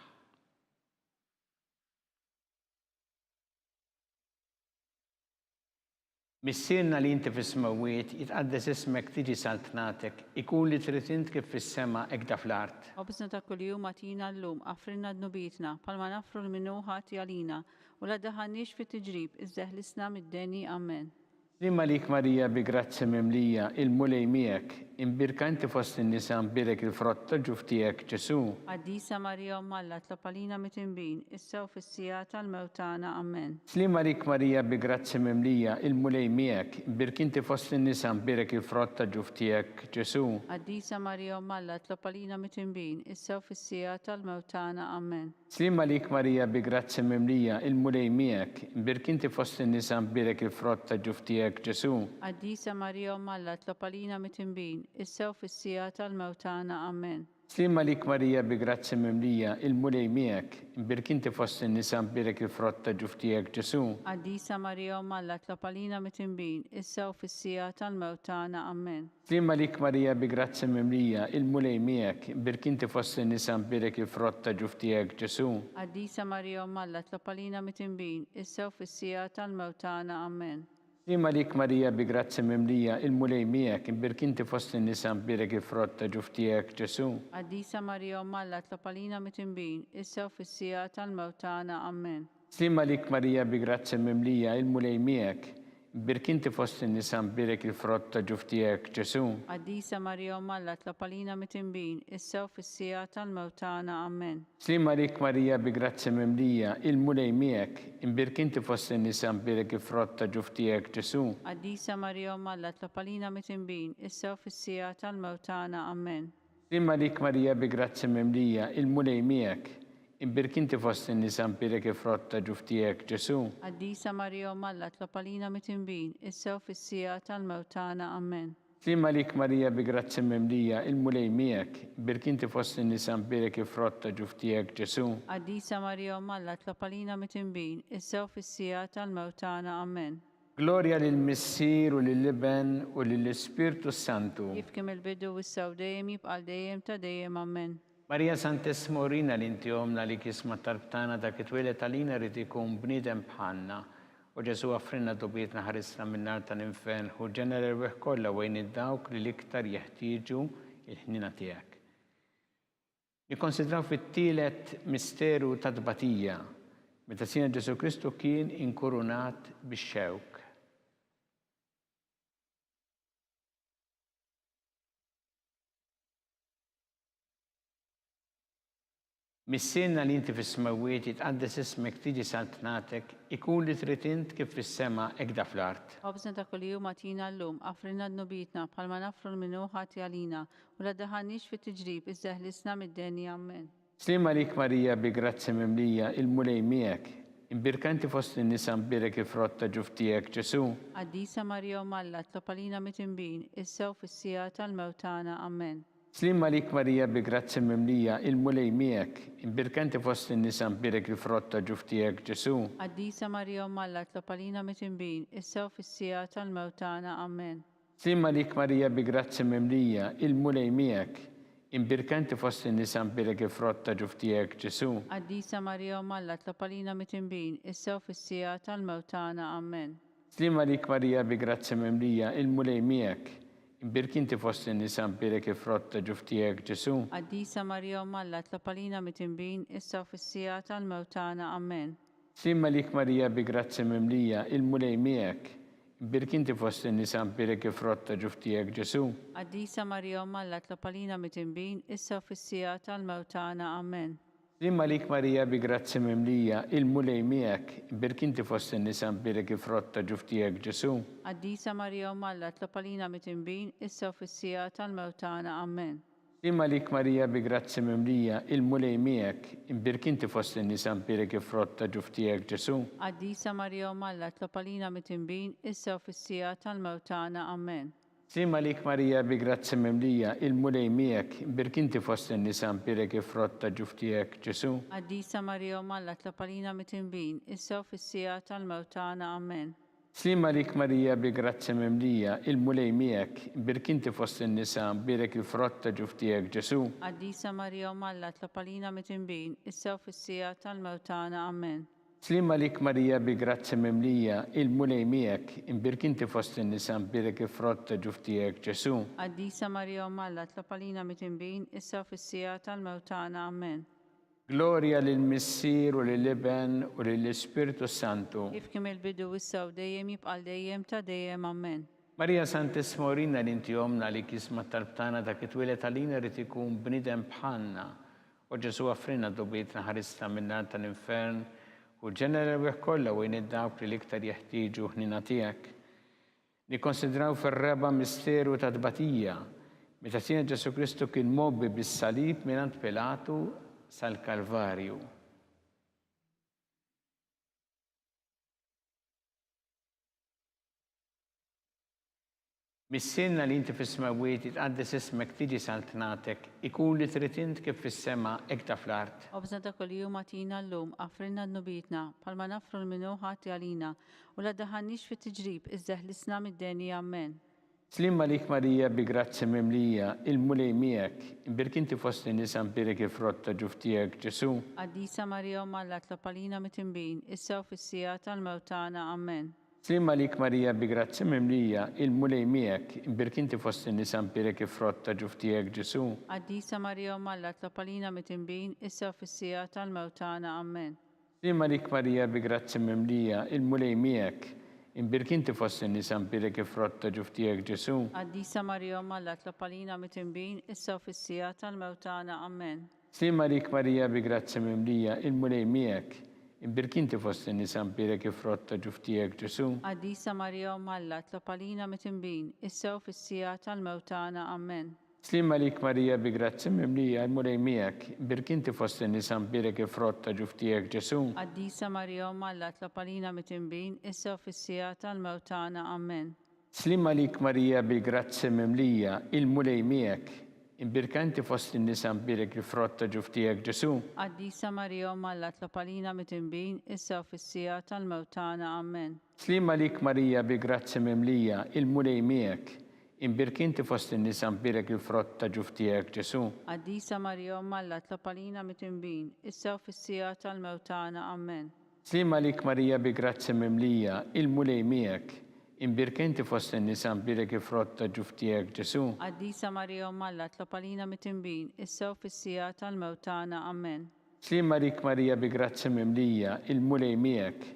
Missierna li inti fis-smewwiet, jitqaddes ismek, tiġi saltnatek, ikun li trid int kif fis-sema hekk da fl-art. Ħobżna ta' kuljum agħtina llum, aħfrilna dnubietna, bħalma naħfru 'l min hu ħati għalina, u la ddaħħalniex fit-tiġrib, iżda eħlisna mid-deni. Amen. Sliem għalik Marija bi grazzja mimlija, il-Mulej miegħek, imbierka inti fost in-nisa mbierek il-frott tal-ġuf tiegħek, Ġesù. Qaddisa Marija Omm Alla itlob għalina mitinbin, issa u fis-siegħa tal-mewt tagħna. Amen. Sliem għalik Marija bi grazzja mimlija, il-Mulej miegħek, imbierk inti fost in-nisa mbierek il-frott ta' ġuf tiegħek, Ġesù. Qaddisa Marija Omm Alla itlob għalina mitinbin, issa u fis-siegħa tal-mewt tagħna. Amen. Sliem għalik Marija bi grazzja mimlija, il-Mulej miegħek, imbierk inti fost in-nisa mbierek il-frott ta' ġuf tiegħek, Ġesù. Qaddisa Marija Omm Alla itlob għalina mitinbin, issa u fis-siegħa tal-mewt tagħna. Amen. Sliem għalik Marija bi grazzja mimlija, il-Mulej miegħek, imbierk inti fost in-nisa mbierek il-frott ta' ġuf tiegħek Ġesù. Qaddisa Marija Omm Alla itlob għalina mitinbin, issa u fis-siegħa tal-mewt tagħna. Amen. Sliem għalik Marija bi grazzja mimlija, il-Mulej miegħek, imbierk inti fost in-nisa mbierek il-frott ta' ġuf tiegħek Ġesù. Qaddisa Marija Omm Alla itlob għalina mitinbin, issa u fis-siegħa tal-mewt tagħna. Amen. Sliem għalik Marija bi grazzja mimlija, il-Mulej miegħek, imbierk inti fost in-nisa mbierek il-frott ta' ġuf tiegħek, Ġesù. Qaddisa Marija Omm Alla itlob għalina mitinbin, issa u fis-siegħa tal-mewt tagħna. Ammen. Sliem għalik Marija bi grazzja mimlija, il-Mulej miegħek, imbierk inti fost in-nisa mbierek il-frott ta' ġuf tiegħek, Ġesù. Qaddisa Marija Omm Alla itlob għalina mitinbin, issa u fis-siegħa tal-mewt tagħna. Ammen. Sliem għalik Marija bi grazzja mimlija, il-Mulej miegħek, imbierk inti fost in-nisa mbierek il-frott ta' ġuf tiegħek Ġesù. Qaddisa Marija Omm Alla itlob għalina mitinbin, issa u fis-siegħa tal-mewt tagħna. Ammen. Sliem għalik Marija bi grazzja mimlija, il-Mulej miegħek, imbierk inti fost in-nisa mbierek il-frott ta' ġuf tiegħek Ġesù. Qaddisa Marija Omm Alla itlob għalina mitinbin, issa u fis-siegħa tal-mewt tagħna. Ammen. Sliem għalik Marija bi grazzja mimlija, il-Mulej miegħek, imbierk inti fost in-nisa mbierek il-frott ta' ġuf tiegħek Ġesù. Qaddisa Marija Omm Alla itlob għalina mitinbin, issa u fis-siegħa tal-mewt tagħna. Ammen. Glorja lill-Missier u lill-Iben u lill-Ispirtu s-Santu. Kif kien mill-bidu, issa u dejjem, jibqa' għal dejjem ta' dejjem. Ammen. Marija Santissima urina li inti Ommna li jisma' t-talb tagħna dak it-twieled għalina jrid ikun bniedem bħalna. O Ġesù aghfrilna dnubietna ħarisna min-nar tal-infern, ħu l-ġenna l-erwieħ kollha u għin 'il dawk li l-iktar jeħtieġu l-ħniena tiegħek. Nikkonsidraw fit-tielet misteru ta' tbatija, meta Sidna Ġesù Kristu kien inkurunat bix-xewk. Missierna li inti fis-smewwiet, jitqaddes ismek, tiġi saltnatek, ikun li trid int kif fis-sema hekk da fl-art. Ħobżna ta' kuljum agħtina llum, aghfrilna dnubietna, bħalma naghfru 'l min hu ħati għalina, u la ddaħħalniex fit-tiġrib, iżda eħlisna mid-deni. Ammen. Sliem għalik Marija bi grazzja mimlija, il-Mulej miegħek. Imbierka inti fost in-nisa mbierek il-frott ta' ġuf tiegħek, Ġesù. Qaddisa Marija Omm Alla, itlob għalina mitinbin, issa u fis-siegħa tal-mewt tagħna. Ammen. Sliem għalik Marija bi grazzja mimlija, il-Mulej miegħek, imbierka inti fost in-nisa mbierek il-frott ta' ġuf tiegħek, Ġesù. Qaddisa Marija Omm Alla itlob għalina mitinbin, issa u fis-siegħa tal-mewt tagħna. Ammen. Sliem għalik Marija bi grazzja mimlija, il-Mulej miegħek, imbierka inti fost in-nisa mbierek il-frott ta' ġuf tiegħek, Ġesù. Qaddisa Marija Omm Alla itlob għalina mitinbin, issa u fis-siegħa tal-mewt tagħna. Ammen. Sliem għalik Marija bi grazzja mimlija, il-Mulej miegħek. Imbierk inti fost in-nisa mbierek il-frott ta' ġuf tiegħek, Ġesù. Qaddisa Marija Omm Alla itlob għalina mitinbin, issa u fis-siegħa tal-mewt tagħna. Ammen. Sliem għalik Marija bi grazzja mimlija, il-Mulej miegħek. Imbierk inti fost in-nisa mbierek il-frott ta' ġuf tiegħek, Ġesù. Qaddisa Marija Omm Alla itlob għalina mitinbin, issa u fis-siegħa tal-mewt tagħna. Ammen. Sliem għalik Marija bi grazzja mimlija, il-Mulej miegħek, imbierk inti fost in-nisa mbierek il-frott ta' ġuf tiegħek Ġesù. Qaddisa Marija Omm Alla itlob għalina mitinbin, issa u fis-siegħa tal-mewt tagħna. Ammen. Sliem għalik Marija bi grazzja mimlija, il-Mulej miegħek, imbierk inti fost in-nisa mbierek il-frott ta' ġuf tiegħek Ġesù. Qaddisa Marija Omm Alla itlob għalina mitinbin, issa u fis-siegħa tal-mewt tagħna. Ammen. Sliem għalik Marija bi grazzja mimlija, il-Mulej miegħek, imbierk inti fost in-nisa mbierek il-frott ta' ġuf tiegħek, Ġesù. Qaddisa Marija Omm Alla itlob għalina mitinbin, issa u fis-siegħa tal-mewt tagħna. Ammen. Sliem għalik Marija bi grazzja mimlija, il-Mulej miegħek, imbierk inti fost in-nisa mbierek il-frott ta' ġuf tiegħek, Ġesù. Qaddisa Marija Omm Alla itlob għalina mitinbin, issa u fis-siegħa tal-mewt tagħna. Ammen. Sliem għalik Marija bi grazzja mimlija, il-Mulej miegħek, imbierk inti fost in-nisa mbierek il-frott ta' ġuf tiegħek, Ġesù. Qaddisa Marija Omm Alla itlob għalina mitinbin, issa u fis-siegħa tal-mewt tagħna. Ammen. Glorja lill-Missier u lill-Iben u lill-Ispirtu s-Santu. Kif kien mill-bidu, issa u dejjem, jibqa' għal dejjem ta' dejjem. Ammen. Marija Santissima urina li inti Ommna għalik jisma' t-talb tagħna dak li twieled għalina ried ikun bniedem bħalna O Ġesù għafrilna dnubietna ħarisna min-nar tal-infern u ġenna l-erwieħ kollha u għin 'il dawk li l-iktar jeħtieġu ħniena tiegħek. Nikkonsidraw fir-raba' misteru ta' tbatija, meta Sidna Ġesù Kristu kien mgħobbi bis-salib mingħand Pilatu sal-Kalvarju. Missierna li inti fis-smewwiet, jitqaddes ismek, tiġi saltnatek, ikun li trid int kif fis-sema, hekk da fl-art. Ħobżna ta' kuljum agħtina llum, aghfrilna dnubietna, bħalma naghfru 'l min hu ħati għalina, u la ddaħħalniex fit-tiġrib, iżda eħlisna mid-deni. Ammen. Sliem għalik Marija bi grazzja mimlija, il-Mulej miegħek, imbierk inti fost in-nisa mbierek il-frott ta' ġuf tiegħek, Ġesù. Qaddisa Marija Omm Alla tlob għalina mitinbin, issa u fis-siegħa tal-mewt tagħna. Ammen. Sliem għalik Marija bi grazzja mimlija, il-Mulej miegħek, imbierk inti fost in-nisa mbierek il-frott ta' ġuf tiegħek Ġesù. Qaddisa Marija Omm Alla tlob għalina mitinbin, issa u fis-siegħa tal-mewt tagħna. Ammen. Sliem għalik Marija bi grazzja mimlija, il-Mulej miegħek, imbierk inti fost in-nisa mbierek il-frott ta' ġuf tiegħek Ġesù. Qaddisa Marija Omm Alla tlob għalina mitinbin, issa u fis-siegħa tal-mewt tagħna. Ammen. Sliem għalik Marija bi grazzja mimlija, il-Mulej miegħek, imbierk inti fost in-nisa mbierek il-frott ta' ġuf tiegħek Ġesù. Qaddisa Marija Omm Alla, itlob għalina mitinbin, issa u fis-siegħa tal-mewt tagħna. Ammen. Sliem għalik Marija bi grazzja mimlija, il-Mulej miegħek, imbierk inti fost in-nisa mbierek il-frott ta' ġuf tiegħek Ġesù. Qaddisa Marija Omm Alla, itlob għalina mitinbin, issa u fis-siegħa tal-mewt tagħna. Ammen. Sliem għalik Marija bil-grazzja mimlija, il-Mulej miegħek, imbierka inti fost in-nisa mbierek il-frott ta' ġuf tiegħek Ġesù. Qaddisa Marija Omm Alla tlob għalina mitinbin, issa u fis-siegħa tal-mewt tagħna. Ammen. Sliem għalik Marija bil-grazzja mimlija, il-Mulej miegħek, imbierka inti fost in-nisa mbierek il-frott ta' ġuf tiegħek Ġesù. Qaddisa Marija Omm Alla tlob għalina mitinbin, issa u fis-siegħa tal-mewt tagħna. Ammen. Sliem għalik Marija bi grazzja mimlija, il-Mulej miegħek. Imbierka inti fost in-nisa mbierek il-frott ta' ġuf tiegħek Ġesù. Qaddisa Marija Omm Alla tlob għalina mitinbin, issa u fis-siegħa tal-mewt tagħna. Ammen. Sliem għalik Marija bi grazzja mimlija, il-Mulej miegħek.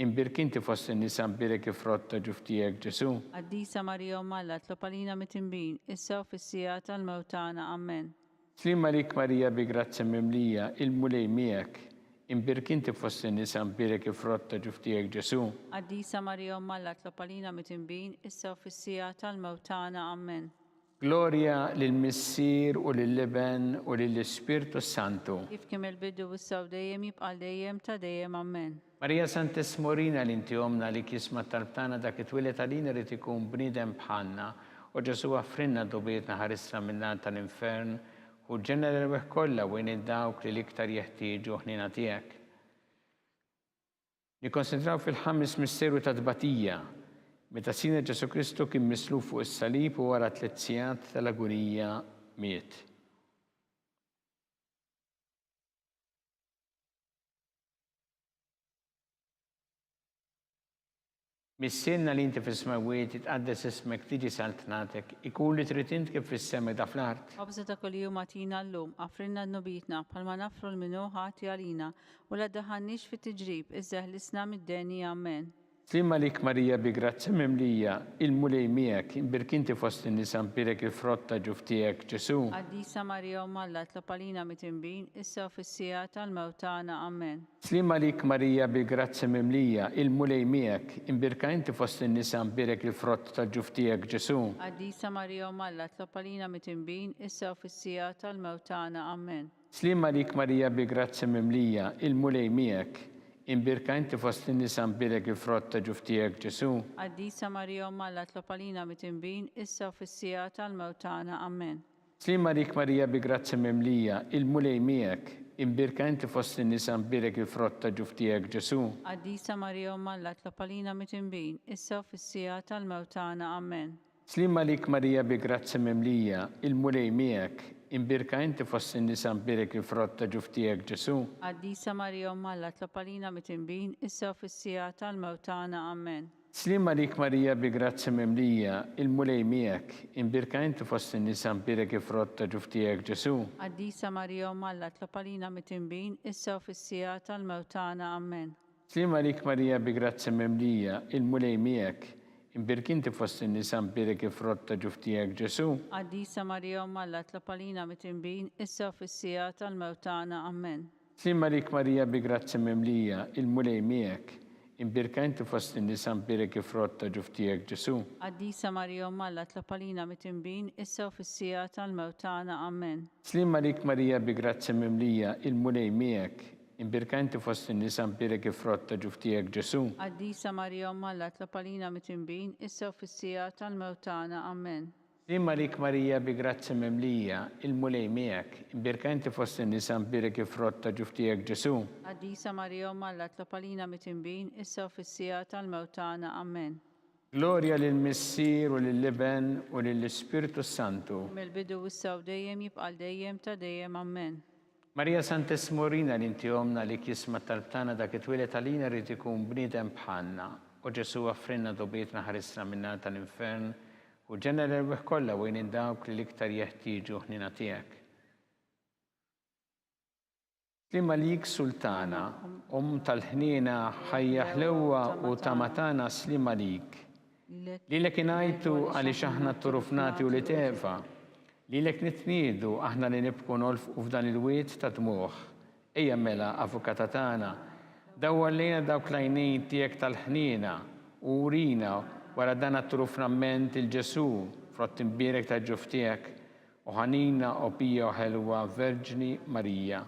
Imbierka inti fost in-nisa mbierek il-frott ta' ġuf tiegħek Ġesù. Qaddisa Marija Omm Alla tlob għalina mitinbin, issa u fis-siegħa tal-mewt tagħna. Ammen. Sliem għalik Marija bi grazzja mimlija, il-Mulej miegħek. Imbierk inti fost in-nisa mbierek il-frott ta' ġuf tiegħek Ġesù. Qaddisa Marija Omm Alla tlob għalina mitinbin, issa u fis-siegħa tal-mewt tagħna. Ammen. Glorja lill-Missier u lill-Iben u lill-Ispirtu s-Santu. Kif kien mill-bidu issa u dejjem jibqa' għal dejjem ta' dejjem. Ammen. Marija Santissima urina li inti Ommna għalik jisma' t-talb tagħna dak li twieled għalina irid ikun bniedem bħalna. O Ġesù aħfrilna dnubietna ħarisna min-nar tal-infern. Ħu l-ġenna l-erwieħ kollha u għin lil dawk li l-iktar jeħtieġu ħniena tiegħek. Nikkonsidraw fil-ħames misteru ta' tbatija, meta Sidna Ġesù Kristu kien mislub fuq is-salib u wara tliet sigħat tal-agunija miet. Missierna li inti fis-smewwiet, jitqaddes ismek, tiġi saltnatek, ikun li trid int kif fis-sema da fl-art. Ħobżna ta' kuljum agħtina llum, aghfrilna dnubietna, bħalma naghfru 'l min hu ħati għalina, u la ddaħħalniex fit-tiġrib, iżda eħlisna mid-deni. Amen. Sliem għalik Marija bi grazzja mimlija, il-Mulej miegħek, imbierk inti fost in-nisa mbierek il-frott ta' ġuf tiegħek, Ġesù. Qaddisa Marija Omm Alla itlob għalina mitinbin, issa u fis-siegħa tal-mewt tagħna. Ammen. Sliem għalik Marija bi grazzja mimlija, il-Mulej miegħek, imbierka inti fost in-nisa mbierek il-frott tal-ġuf tiegħek, Ġesù. Qaddisa Marija Omm Alla itlob għalina mitinbin, issa u fis-siegħa tal-mewt tagħna. Ammen. Sliem għalik Marija bi grazzja mimlija, il-Mulej miegħek. Imbierka inti fost in-nisa mbierek il-frott ta' ġuf tiegħek Ġesù. Qaddisa Marija Omm Alla tlob għalina mitinbin, issa u fis-siegħa tal-mewt tagħna. Ammen. Sliem għalik Marija bi grazzja mimlija, il-Mulej miegħek. Imbierka inti fost in-nisa mbierek il-frott ta' ġuf tiegħek Ġesù. Qaddisa Marija Omm Alla tlob għalina mitinbin, issa u fis-siegħa tal-mewt tagħna. Ammen. Sliem għalik Marija bi grazzja mimlija, il-Mulej miegħek, imbierka inti fost in-nisa mbierek il-frott ta' ġuf tiegħek Ġesù. Qaddisa Marija Omm Alla tlob għalina mitinbin, issa u fis-siegħa tal-mewt tagħna. Ammen. Sliem għalik Marija bi grazzja mimlija, il-Mulej miegħek, imbierka inti fost in-nisa mbierek il-frott ta' ġuf tiegħek Ġesù. Qaddisa Marija Omm Alla tlob għalina mitinbin, issa u fis-siegħa tal-mewt tagħna. Ammen. Sliem għalik Marija bi grazzja mimlija, il-Mulej miegħek, imbierk inti fost in-nisa mbierek il-frott ta' ġuf tiegħek Ġesù. Qaddisa Marija Omm Alla tlob għalina mitinbin, issa u fis-siegħa tal-mewt tagħna. Ammen. Sliem għalik Marija bi grazzja mimlija, il-Mulej miegħek, imbierka inti fost in-nisa mbierek il-frott ta' ġuf tiegħek Ġesù. Qaddisa Marija Omm Alla tlob għalina mitinbin, issa u fis-siegħa tal-mewt tagħna. Ammen. Sliem għalik Marija bi grazzja mimlija, il-Mulej miegħek, Imbierka inti fost in-nisa mbierek il-frott ta' ġuf tiegħek Ġesù. Qaddisa Marija Omm Alla itlob għalina mitinbin, issa u fis-siegħa tal-mewt tagħna. Ammen. Sliem għalik Marija bi grazzja mimlija, il-Mulej miegħek, imbierka inti fost in-nisa mbierek il-frott ta' ġuf tiegħek Ġesù. Qaddisa Marija Omm Alla itlob għalina mitinbin, issa u fis-siegħa tal-mewt tagħna. Ammen. Glorja lill-Missier u lill-Iben u lill-Ispirtu s-Santu. Mill-bidu issa u dejjem jibqa' għal dejjem ta' dejjem. Ammen. Marija Santissima urina li inti Ommna għalik jisma' t-talb tagħna dak li twieled għalina ried ikun bniedem bħalna. O Ġesù aghfrilna dnubietna ħarisna min-nar tal-infern u ġenna l-erwieħ kollha u għin dawk li l-iktar jeħtieġu ħniena tiegħek. Sliem għalik Sultana, Omm tal-ħniena, ħajja ħlewwa u tama tagħna sliem għalik. Lilek ingħajtu għaliex aħna t-turufnati ulied Eva. Lilek nitniedu aħna li nibku nolfqu f'dan il-wied ta' dmugħ. Ejja mela, Avukata tagħna, dawwar lejna dawk l-għajnejn tiegħek tal-ħniena u urina wara dan għat-turufnament 'il Ġesù, frott imbierek tal-ġuf tiegħek. O ħanina, o pija u ħelwa Verġni Marija.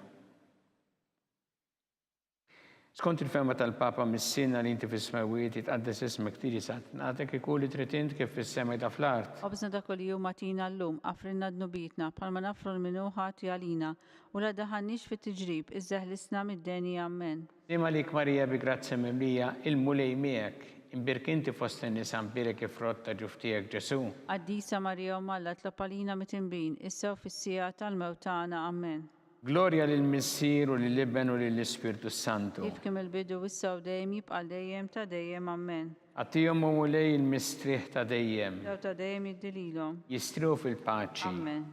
Skont il-fehma tal-Papa, Missierna li inti fis-smewwiet, jitqaddes ismek, tiġi saltnatek, ikun li trid int kif fis-sema jda fl-art. Ħobżna ta' kuljum agħtina llum, aghfrilna dnubietna, bħalma naghfru 'l min hu ħati għalina, u la ddaħħalniex fit-tiġrib, iżda eħlisna mid-deni. Ammen. Sliem għalik Marija bi grazzja mimlija, il-Mulej miegħek, imbierk inti fost in-nisa mbierek il-frott ta' ġuf tiegħek Ġesù. Qaddisa Marija Omm Alla itlob għalina mitinbin, issa u fis-siegħa tal-mewt tagħna. Ammen. Glorja lill-Missier u lill-Iben u lill-Ispirtu s-Santu. Kif kien mill-bidu, issa u dejjem, jibqa' għal dejjem ta' dejjem. Ammen. Agħtihom, o Mulej, il-mistrieħ ta' dejjem. Dawl ta' dejjem jiddi lilhom. Jistrieħu fil-paċi. Ammen.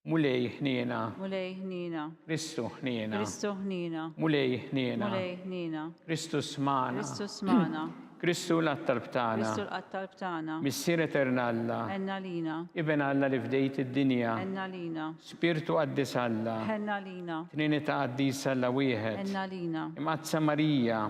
Mulej ħniena. Mulej ħniena. Kristu ħniena. Kristu ħniena. Mulej ħniena. Mulej ħniena. Kristu smana. Kristu smana. Kristu laqat talb tagħna. Kristu laqat talb tagħna. Missier etern Alla. Ħenn għalina. Iben Alla li fdejt id-dinja. Ħenn għalina. Spirtu qaddis Alla. Ħenn għalina. Trinità qaddisa Alla wieħed. Ħenn għalina. Imqaddsa Marija.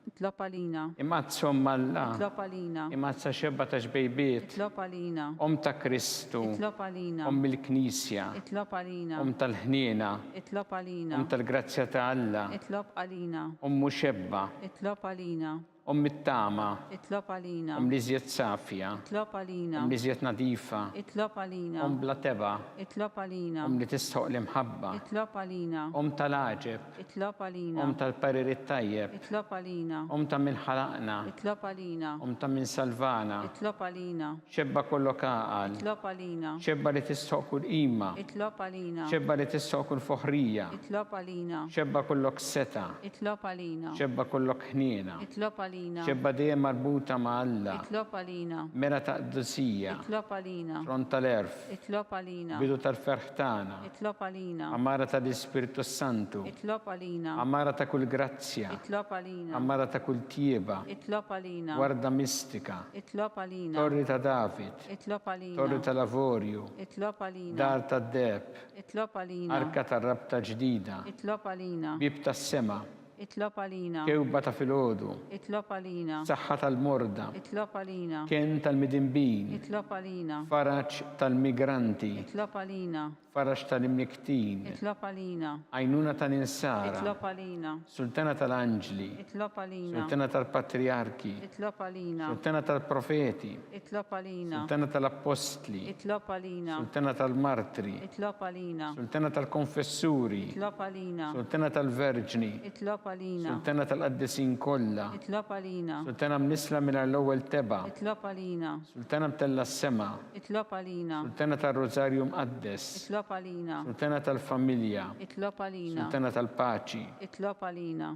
Itlob għalina. Imqaddsa Omm Alla. Itlob għalina. Imqaddsa Xebba ta' Xbejbiet. Itlob għalina. Omm ta' Kristu. Itlob għalina. Omm il-Knisja. Itlob għalina. Omm tal-ħniena. Itlob għalina. Omm tal-grazzja ta' Alla. Itlob għalina. Omm Xebba. Itlob għalina. Omm it-tama. Itlob għalina. Omm l-iżjed safja. Itlob għalina. Omm l-iżjed nadifa. Itlob għalina. Omm bla tebgħa. Itlob għalina. Omm li tistħoq l-imħabba. Itlob għalina. Omm tal-għaġeb. Itlob għalina. Omm tal-parir it-tajjeb. Itlob għalina. Omm ta' min ħalaqna. Itlob għalina. Omm ta' min salvana. Itlob għalina. Xebba kollok għaqal. Itlob għalina. Xebba li tistħoq kull qima. Itlob għalina. Xebba li tistħoq kull foħrija. Itlob għalina. Xebba kollok setgħa. Itlob għalina. Xebba kollok ħniena. Itlob għalina. Xebba dejjem marbuta ma' Alla. Itlob għalina. Mera ta' qdusija. Itlob għalina. Tron tal-għerf. Itlob għalina. Bidu tal-ferħ tagħna. Itlob għalina. Għamara tal-Ispirtu s-Santu. Itlob għalina. Għamara ta' kull grazzja. Itlob għalina. Għamara ta' kull tjieba. Itlob għalina. Gwarda mistika. Itlob għalina. Torri ta' David. Itlob għalina. Torri tal-avorju. Itlob għalina. Dar tad-deheb. Itlob għalina. Arka tar-rabta ġdida. Itlob għalina. Bieb tas-sema. Itlob għalina. Kewba ta' filgħodu. Itlob għalina. Saħħa tal-morda. Itlob għalina. Kenn tal-midinbin. Itlob għalina. Faraġ tal-migranti. Itlob għalina. Faraġ tal-imnikktin. Itlob għalina. Għajnuna tal-insara. Itlob għalina. Sultana tal-anġli. Itlob għalina. Sultana tal-patrijarki. Itlob għalina. Sultana tal-profeti. Itlob għalina. Sultana tal-appostli. Itlob għalina. Sultana tal-martri. Itlob għalina. Sultana tal-konfessuri. Itlob għalina. Sultana tal-verġni. Itlob għalina. Sultana tal-qaddisin kollha. Itlob għalina. Sultana mnissla mingħajr l-ewwel tebgħa. Itlob għalina. Sultana mtellgħa s-sema. Itlob għalina. Sultana tar-Rużarju Mqaddes. Itlob għalina. Sultana tal-familja. Itlob għalina. Sultana tal-paċi. Itlob għalina.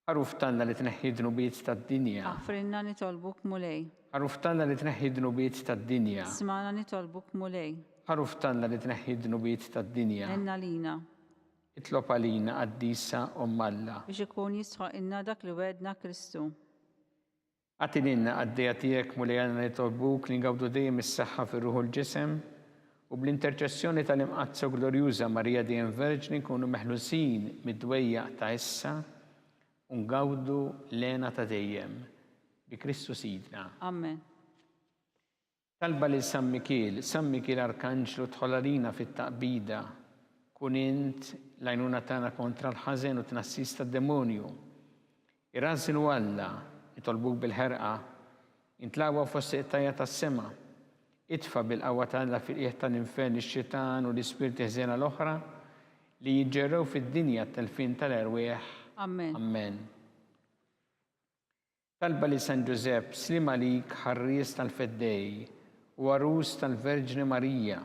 Ħaruf t'Alla li tneħħi d-dnubiet tad-dinja. Aħfrilna nitolbuk Mulej. Ħaruf t'Alla li tneħħi d-dnubiet tad-dinja. Smagħna nitolbuk Mulej. Ħaruf t'Alla li tneħħi d-dnubiet tad-dinja. Għenna lina. Itlob għalina, Qaddisa Omm Alla. Biex ikun jistħoqilna dak li wegħedna Kristu. Agħti lilna, qaddejja tiegħek, Mulej Alla nitolbuk li ngawdu dejjem is-saħħa fir-ruħ u l-ġisem, u bl-interċessjoni tal-Imqaddsa u Glorjuża Marija dejjem Verġni nkunu meħlusin mid-dwejjaq ta' issa u ngawdu l-hena ta' dejjem. Bi Kristu Sidna. Amen. Talba lil San Mikiel, San Mikiel Arkanġlu dħol għalina fit-taqbida, kun int l-għajnuna tagħna kontra l-ħażen u t-tnassis tad-demonju. Irażżnu Alla, nitolbuk bil-ħerqa, int l-aqwa fost il-qtajja' tas-sema. Itfa' bil-qawwa ta' Alla fil-qiegħ tal-infern ix-xitan u l-ispirti ħżiena l-oħra li jiġġerrew fid-dinja t-telfien tal-erwieħ. Ammen. Ammen. Talba lil San Ġużepp, Sliem għalik ħarries tal-Feddej u għarus tal-Verġni Marija.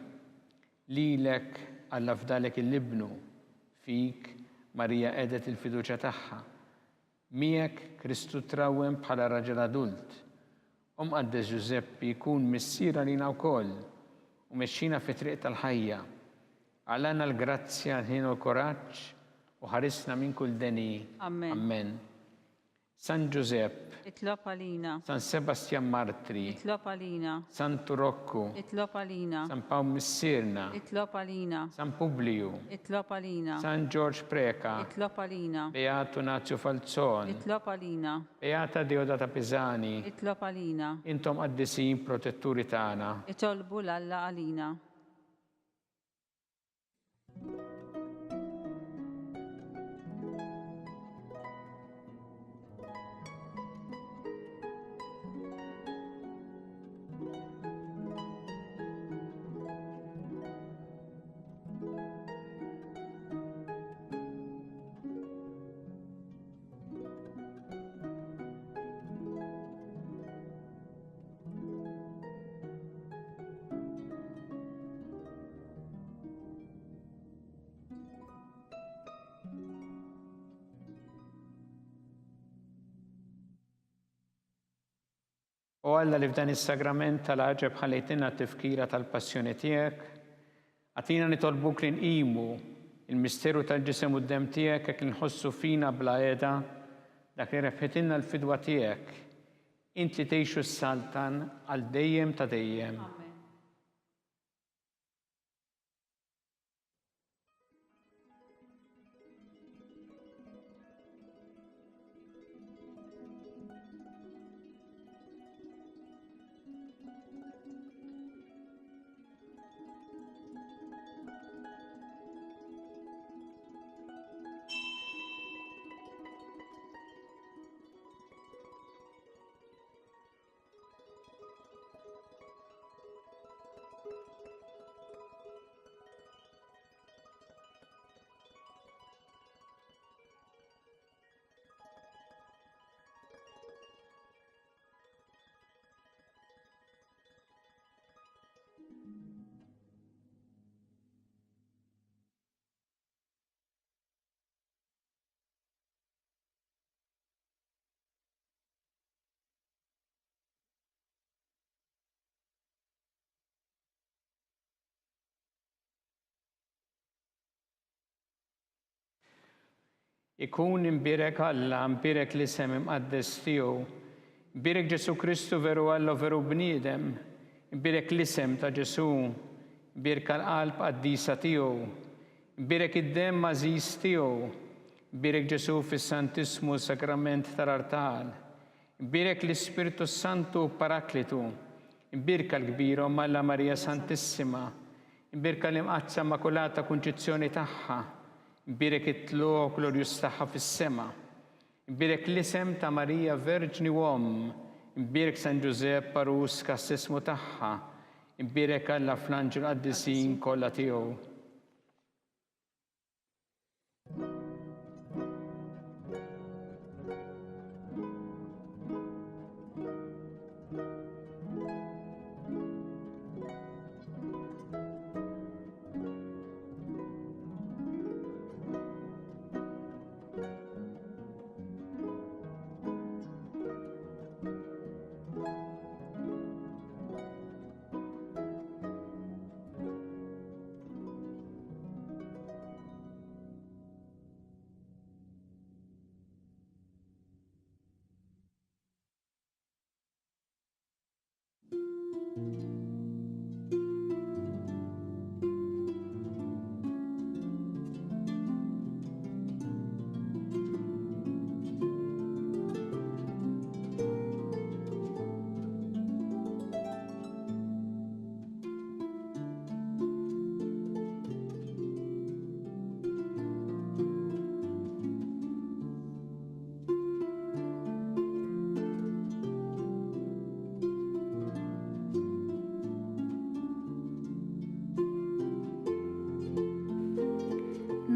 Lilek Alla fdalek il-Ibnu, fik Marija qegħdet il-fiduċja tagħha. Miegħek Kristu trawwem bħala raġel adult. O Mqaddes Ġużeppi kun missier għalina wkoll u mexxina fit-triq tal-ħajja. Agħlana l-grazzja, l-ħniena u l-kuraġġ u ħarisna minn kull deni. Ammen. Ammen. San Ġużepp. Itlob għalina. San Sebastjan Martri. Itlob għalina. Santu Rokku. Itlob għalina. San Pawl Missierna. Itlob għalina. San Publiju. Itlob għalina. San Ġorġ Preca. Itlob għalina. Beatu Nazju Falzon. Itlob għalina. Beata Deodata Pisani. Itlob għalina. Intom qaddisin protetturi tagħna. Itolbu 'l Alla għalina. O Alla li f'dan is-sagrament tal-għaġeb ħallejtilna t-tifkira tal-passjoni tiegħek, agħtina nitolbuk li nqimu l-misteru tal-ġisem u d-demm tiegħek hekk li nħossu fina bla heda dak li rebħitilna l-fidwa tiegħek, int li tgħix u ssaltan għal dejjem ta' dejjem. Ikun imbierek Alla, imbierek l-isem imqaddes tiegħu. Imbierek Ġesù Kristu veru Alla u veru bniedem. Imbierek l-isem ta' Ġesù. Imbierka l-qalb qaddisa tiegħu. Imbierek id-demm għażiż tiegħu. Imbierek Ġesù fis-Santissmu Sagrament tal-artal. Imbierek l-Ispirtu s-Santu u Paraklitu. Imbierka l-kbira Omm Alla Marija Santissima. Imbierka l-Imqaddsa Immakulata Kunċizzjoni tagħha. Imbierek it-tlugħ glorjuż tagħha fis-sema. Imbierek l-isem ta' Marija Verġni u Omm. Imbierek San Ġużepp għarus kastissmu tagħha. Imbierek Alla fl-anġli u l-qaddisin kollha tiegħu.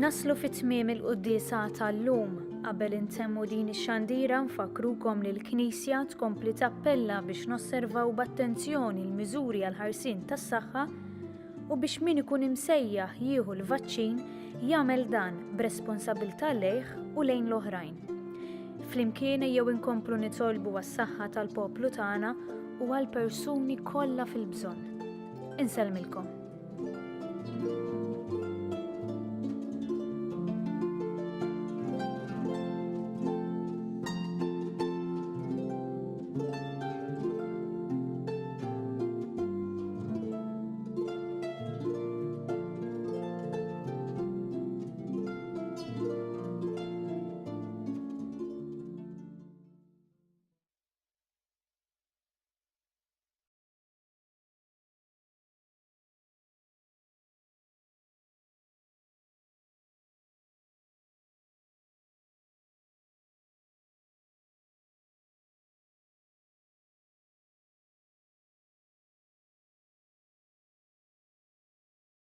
Naslu fi tmiem il-quddiesa tal-lum. Qabel intemmu din ix-xandira nfakkrukom li l-Knisja tkompli tappella biex nosservaw b'attenzjoni l-miżuri għall-ħarsien tas-saħħa u biex min ikun imsejjaħ jieħu l-vaċċin jagħmel dan b'responsabilità lejh u lejn l-oħrajn. Flimkien ejjew inkomplu nitolbu għas-saħħa tal-poplu tagħna u għall-persuni kollha fil-bżonn. Insellmilkom.